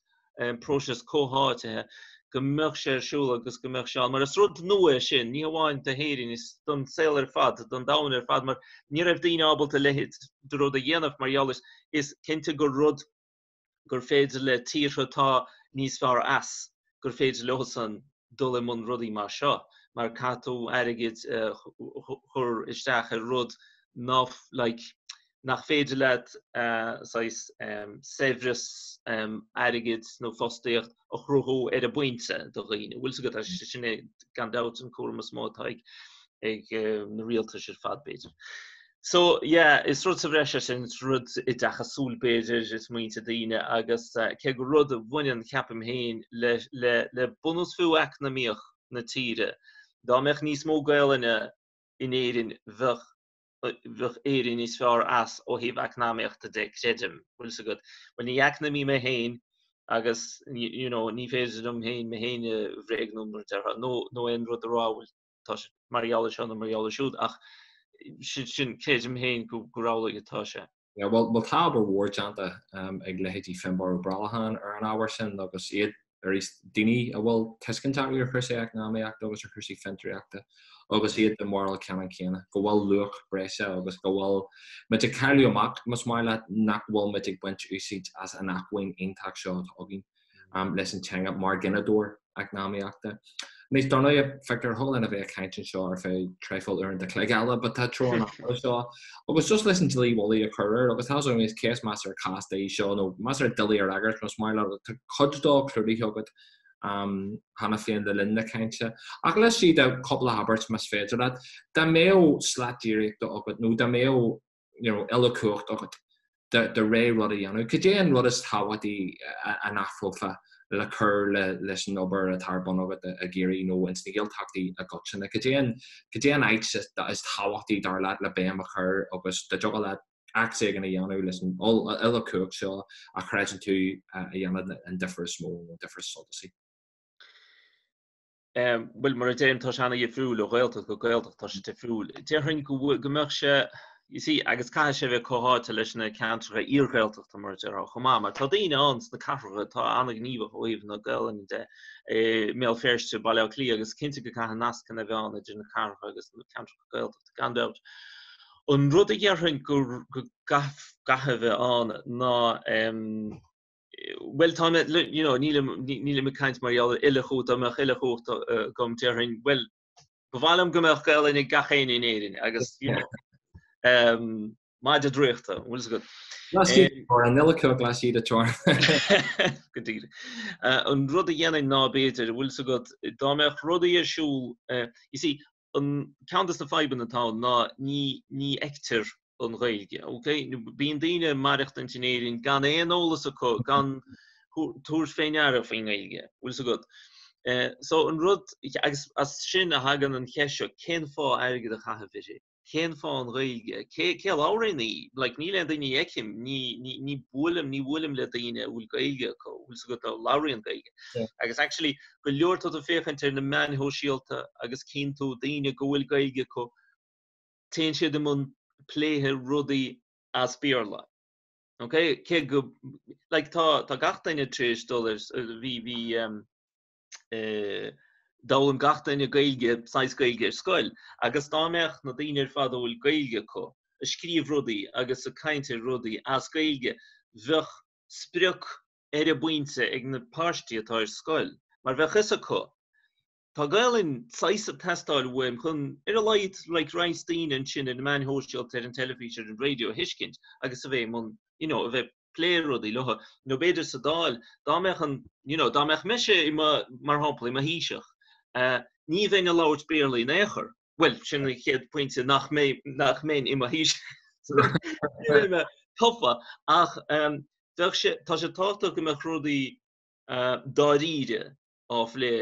próiseas comhtháitithe, go mbeadh sé ar siúl agus go mbeadh sé ann. Mar is rud nua é sin, ní hamháin do hÉirinn, is don saol ar fad, don domhan ar fad, mar ní raibh daoine ábalta a leithéid de rud a dhéanamh mar gheall is, is cinnte gur rud gur féidir le tíortha atá níos fearr as, gur féidir leosan dul i mbun rudaí mar seo, mar caithfidh tú airgead a chur isteach ar rud ná, like, nach féidir leat saghas saibhreas airgid nó fostaíocht a chruthú ar an bpointe do dhaoine. Bhfuil 's agat, sin é gan dabht an cúram is mó atá ag ag na rialtais ar fad b'fhéidir. So, yeah, is rud sa bhreis é sin, is rud oideachasúil b'fhéidir, i smaointe daoine agus cé gur rud a bhaineann, ceapaim féin, le, le, le bunús fiú eacnamaíoch na tíre. Dá mbeadh níos mó Gaelainne in Éirinn bheadh, bheadh Éire níos fearr as ó thaobh eacnamaíochta de, creidim. Bhfuil 's agat? Bhuel, ní eacnamaí mé féin agus, you know, ní féidir liom féin mé féin a bhréagnú mar a déarfá, nó, nó aon rud a rá a bhfuil tá sé mar gheall air seo nó mar gheall air siúd ach sin sin creidim féin go gur amhlaidh atá sé. Yeah, well, well tá obair mhór déanta um, ag leithéidí Finbarr Ó Brollacháin ar an ábhar sin agus iad arís daoine a bhfuil tuiscint acu ar chúrsaí eacnamaíochta agus ar chúrsaí fiontraíochta agus iad den bharúil ceannann céanna go bhfuil luach breise agus go bhfuil muid ag cailleadh amach más maith leat nach bhfuil muid ag baint úsáid as an acmhainn iontach seo atá againn. leis an teanga mar ghineadóir eacnamaíochta. Anois, dar ndóigh, feictear thig linn a bheith ag caint anseo ar feadh traidhfil uaireanta chloig eile, but tá treo an ama seo. Agus just leis an dlaoi mhullaigh a chur air, agus tá a fhios agam ceist measartha casta í seo, nó measartha doiligh a fhreagairt, más maith leat, tá cuid dó clúdaithe agat cheana féin le linn na cainte. Ach laistigh de cúpla abairt, más féidir leat, dá mbeadh slat déiríochta agat, nó dá mbeadh you know, uile-chumhacht agat de rogha rud a dhéanamh. Cad é an rud is tábhachtaí a n-athrófá le cur leis an obair atá ar bun agat i gCiarraí nó ins na Gaeltachtaí i gcoitinne? Cad é an, cad é an áit is tábhachtaí dar leat le béim a chur agus dá dtiocfadh leat acs éigin a dhéanamh leis an uile-chumhacht seo a chreideann tú a dhéanfadh an difear is mó nó an difear is suntasaí? Bhuel, mar a deirim, tá sé an-dhifriúil ó Ghaeltacht go Gaeltacht, tá sé difriúil. Déarfainn go bhfuil, go mbeadh sé, you see, agus caithfidh sé a bheith comhtháite leis na ceantracha iar-Ghaeltachta, mar a déarfá, chomh maith, mar tá daoine ann sna cathracha atá an-ghníomhach ó thaobh na Gaelainne de, i mBéal Feirste, Baile Átha Cliath, agus cinnte go gcaithfidh nascanna a bheith ann idir na cathracha agus na ceantracha Gaeltachta, gan dabht. An rud a dhéarfainn go, go gcaithfidh a bheith ann ná, Bhuel, tá mé, you know, nílim, nílim ag caint mar gheall ar uile-chumhacht, dá mbeadh uile-chumhacht agam, déarfainn, bhuel, ba mhaith liom go mbeadh Gaelainn ag gach éinne in Éirinn agus, you know, um, Maide draíochta, an bhfuil 'fhios agat. Laistigh de teorainn, níl acu ach laistigh de teorainn. Go díreach. An rud a dhéanfainn ná b'fhéidir, an bhfuil 'fhios agat, dá mbeadh rudaí ar siúl, you see, an ceann de na fadhbanna atá ann ná ní ní fheictear an Ghaeilge, ok? Bíonn daoine ag maireachtaint in Éirinn gan aon eolas acu, gan tabhairt fé ndeara faoin nGaeilge, an bhfuil 'fhios agat. So an rud, agus as sin a thagann an cheist seo, cén fáth airgead a chaitheamh uirthi? Cén fáth an Ghaeilge? Cé cé a labhraíonn í? Like níl aon duine a fheicim, ní ní ní buailim ní bhuailim le daoine a bhfuil Gaeilge acu, bhfuil 'fhios agat a labhraíonn Gaeilge. Yeah. Agus actually go leor tá tú ag féachaint ar na meáin shóisialta agus cíonn tú daoine go bhfuil Gaeilge acu, téann siad i mbun pléithe rudaí as Béarla. Ok? Cé go like tá tá gach duine tar éis dul ar bhí bhí um, D'fhoghlaim gach duine Gaeilge, saghas Gaeilge ar scoil, agus dá mbeadh na daoine ar fad a bhfuil Gaeilge acu ag scríobh rudaí agus ag caint ar rudaí as Gaeilge, bheadh sprioc ar an bpointe ag na páistí atá ar scoil, mar bheadh fhios acu, tá Gaelainn saghas ag teastáil uaim chun, ar a laghad, like roinnt daoine ansin ar na meáin shóisialta, ar an teilifís, ar an raidió a thuiscint agus a bheith i mbun, you know, a bheith plé rudaí leo, nó b'fhéidir sa Dáil, dá mbeadh an, you know, dá mbeadh mise i mo, mar shampla, i mo Thaoiseach, ní bheinn ag labhairt Béarla in aon chor. Bhuel, sin an chéad pointe nach mbeidh, nach mbeinn i mo Thaoiseach. Ní bheidh mé tofa, ach bheadh sé, tá sé tábhachtach go mbeadh rudaí dáiríre á phlé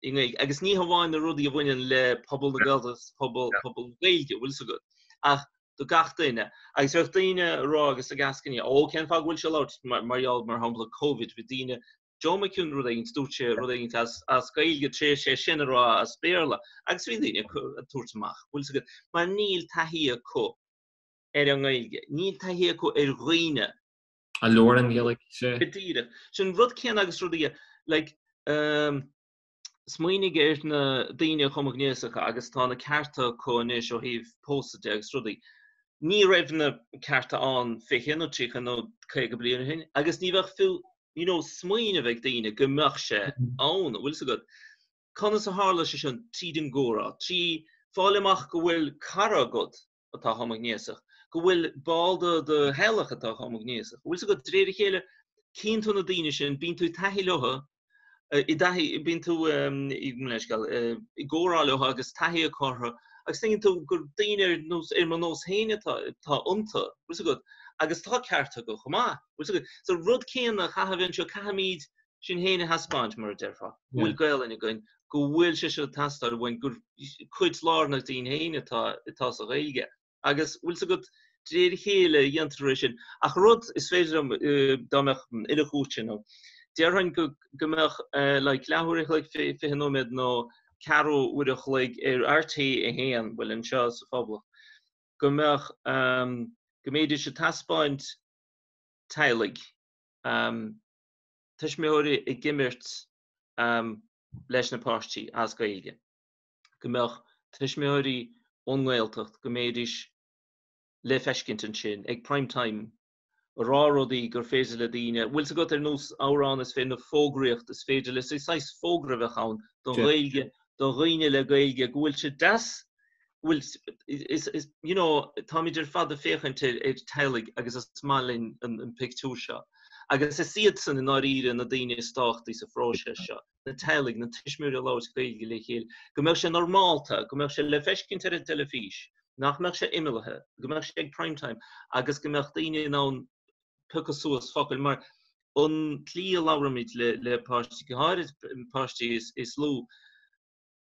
i nGaeilge. Agus ní hamháin na rudaí a bhaineann le pobal na Gaeltachta agus pobal pobal na Gaeilge, bhfuil 'fhios agat, ach do gach duine. Agus bheadh daoine ag rá agus ag eascainí, ó cén fáth go bhfuil sé ag labhairt mar mar gheall mar shampla Covid, bhí daoine Joe McHugh rud éigin, dúirt sé rud éigin as as Gaeilge tar éis é sin a rá as Béarla agus bhí daoine ag tabhairt amach, bhfuil 'fhios agat, mar níl taithí acu ar an nGaeilge, níl taithí acu ar dhaoine A labhraíonn Gaeilge, sea. Go díreach. Sin rud céanna agus rudaí like um, smaoinigh ar na daoine homaighnéasacha agus tá na cearta acu anois ó thaobh pósadh de agus rudaí. Ní raibh na cearta ann 20 nó 30 nó 50 bliain ó shin agus ní bheadh fiú you know, smaoineamh ag daoine go mbeadh sé ann, bhfuil 'fhios agat. Conas a tharla sé sin? Tríd an gcomhrá, trí fáil amach go bhfuil cara agat atá homaighnéasach, go bhfuil ball de do theaghlach atá homaighnéasach. Bhfuil 'fhios agat, de réir a chéile, cíonn tú na daoine sin, bíonn tú i taithí leo, i dtaithí, bíonn tú i gcomhrá leo agus taithí acu orthu, agus tuigeann tú gur daoine ar nós, ar mo nós féin atá, atá iontu, bhfuil 'fhios agat, agus tá cearta acu chomh maith, bhfuil 'fhios agat. So rud céanna caithfidh a bheith anseo, caithfimid sinn féin a thaispeáint, mar a déarfá, go bhfuil Gaelainn againn, go bhfuil sé seo ag teastáil uainn, gur cuid lárnach dínn féin atá atá sa Ghaeilge. Agus bhfuil 'fhios agat, de réir a chéile dhéantar é sin. Ach rud is féidir liom, dá mbeadh uile chúis nó déarfainn go go mbeadh like leathuair a chloig, 20 nóiméad nó ceathrú uair a chloig ar RTÉ 1, bhuel anseo sa Phoblacht, go mbeadh go mbéidís ag taispeáint teaghlaigh. tuismitheoirí ag imirt leis na páistí as Gaeilge, go mbeadh tuismitheoirí ón nGaeltacht, go mbéidís le feiscint ansin ag prime time ag rá rudaí gur féidir le daoine, bhfuil 's agat ar nós amhrán is féidir nó fógraíocht is féidir le, saghas fógra a bheadh ann don Ghaeilge, do dhaoine le Gaeilge, go bhfuil sé deas bhfuil is is you know táimid ar fad ag féachaint ar ar teaghlaigh agus is maith linn an an pictiúr seo. Agus is iadsan i ndáiríre na daoine is tábhachtaí sa phróiseas seo, na teaghlaigh, na tuismitheoirí ag labhairt Gaeilge le chéile, go mbeadh sé normálta, go mbeadh sé le feiscint ar an teilifís, nach mbeadh sé imeallaithe, go mbeadh sé ag prime time agus go mbeadh daoine in ann piocadh suas focail mar an tslí a labhraímid le le páistí, go háirid páistí is is lú,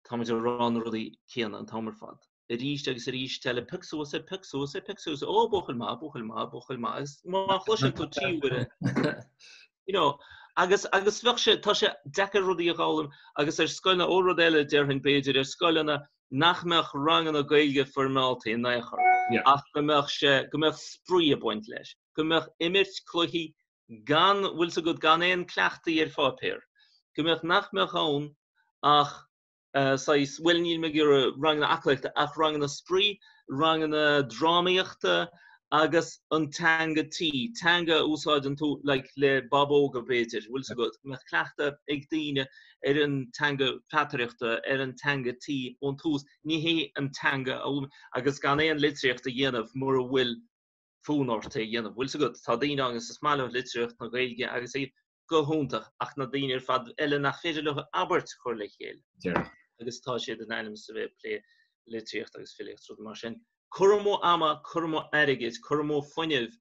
Táimid ag rá na rudaí céanna an t-am ar fad. Arís agus arís eile, pioc suas é, pioc suas é, pioc suas é, ó, buachaill maith, buachaill maith, buachaill maith, agus má chloiseann tú trí huaire, you know, agus, agus bheadh sé, tá sé deacair rudaí a dh'fhoghlaim agus ar scoileanna, ó rud eile déarfainn b'fhéidir, ar scoileanna nach mbeadh ranganna Gaeilge foirmeálta in aon chor, ach go mbeadh sé, go mbeadh spraoi ag baint leis, go mbeadh imirt cluichí gan, bhfuil 's agat, gan aon cleachtaí ar pháipéar, go mbeadh, nach mbeadh ann ach saghas, bhuel níl mé ag iarraidh ranganna aclaíochta ach ranganna spraoi, ranganna drámaíochta. Agus an teanga tí, teanga a úsáideann tú like le bábóga b'fhéidir, bhfuil 's agat, go mbeadh cleachtadh ag daoine ar an teanga pheataireachta, ar an teanga tí ón tús, ní hé an teanga a fhoghlaim agus gan aon litríocht a dhéanamh mura bhfuil fonn ort é a dhéanamh, bhfuil 's agat, tá daoine ann agus is maith leo litríocht na Gaeilge agus é go hiontach ach na daoine ar fad eile nach féidir leo abairt a chur le chéile agus tá siad in ainm is a bheith ag plé litríocht agus filíocht rudaí mar sin. Cur amú ama, cur amú airgid, cur amú fuinnimh,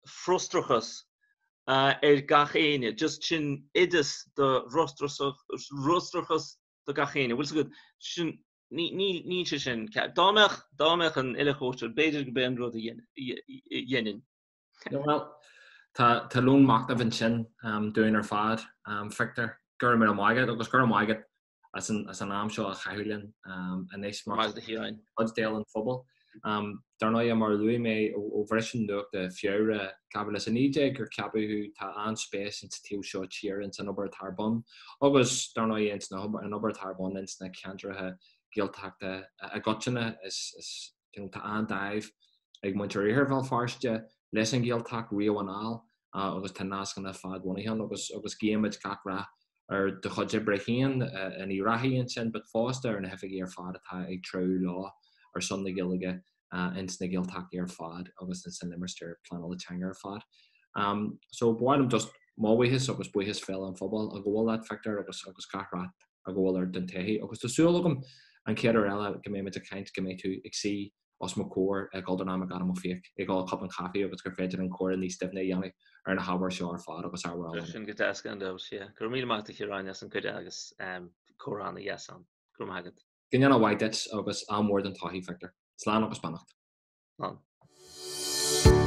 frustrachas ar gach éinne, just sin oideas do fhrustrachas do gach éinne. Bhfuil 's agat, sin níl sé sin ceart. Dá mbeadh dá mbeadh an uile chóisir, b'fhéidir go b'é an rud a dhéanfainn. Bhuel, tá tá lón machnaimh ansin dúinn ar fad, Victor. Go raibh míle maith agat agus go raibh maith agat as an as an am seo a chaitheamh linn anois mar Maith agat a Chiaráin. chuid d'Fhéile an Phobail. Dar ndóigh, mar a luaigh mé ó bhriseadh nuachta Feabhra 2019 gur ceapadh thú, tá an-spéis ins an taobh seo tíre ins an obair atá ar bun agus dar ndóigh ins na an obair atá ar bun ins na ceantracha Gaeltachta i gcoitinne. Is You know, tá an-dáimh ag muintir Iarthar Bhéal Feirste leis an Ghaeltacht riamh anall agus tá nascanna fadbhunaithe ann agus agus guímid gach rath ar do chuid oibre féin in Uíbh Ráthaigh ansin, but fosta ar na hoifigigh ar fad atá ag treabhadh leo ar son na Gaeilge ins na Gaeltachtaí ar fad agus ins an limistéar pleanála teanga ar fad. Um, so ba mhaith liom just mo bhuíochas agus buíochas Féile an Phobail a ghabháil leat, Victor, agus agus gach rath a ghabháil ort don todhchaí agus tá súil agam an chéad uair eile go mbeidh muid ag caint go mbeidh tú ag suí os mo chomhair i gCultúrlann McAdam Ó Fiaich ag ól cupán caife agus gur féidir an comhrá níos doimhne a dhéanamh ar na hábhair seo ar fad agus ábhair eile. Sin go deas gan dabht, yeah. Go raibh míle maith agat a Chiaráin as an gcuireadh agus comhrá ana-dheas ann. Go raibh maith agat. Go ndéana a mhaith duit agus ádh mór don todhchaí, Victor. Slán agus beannacht. Slán.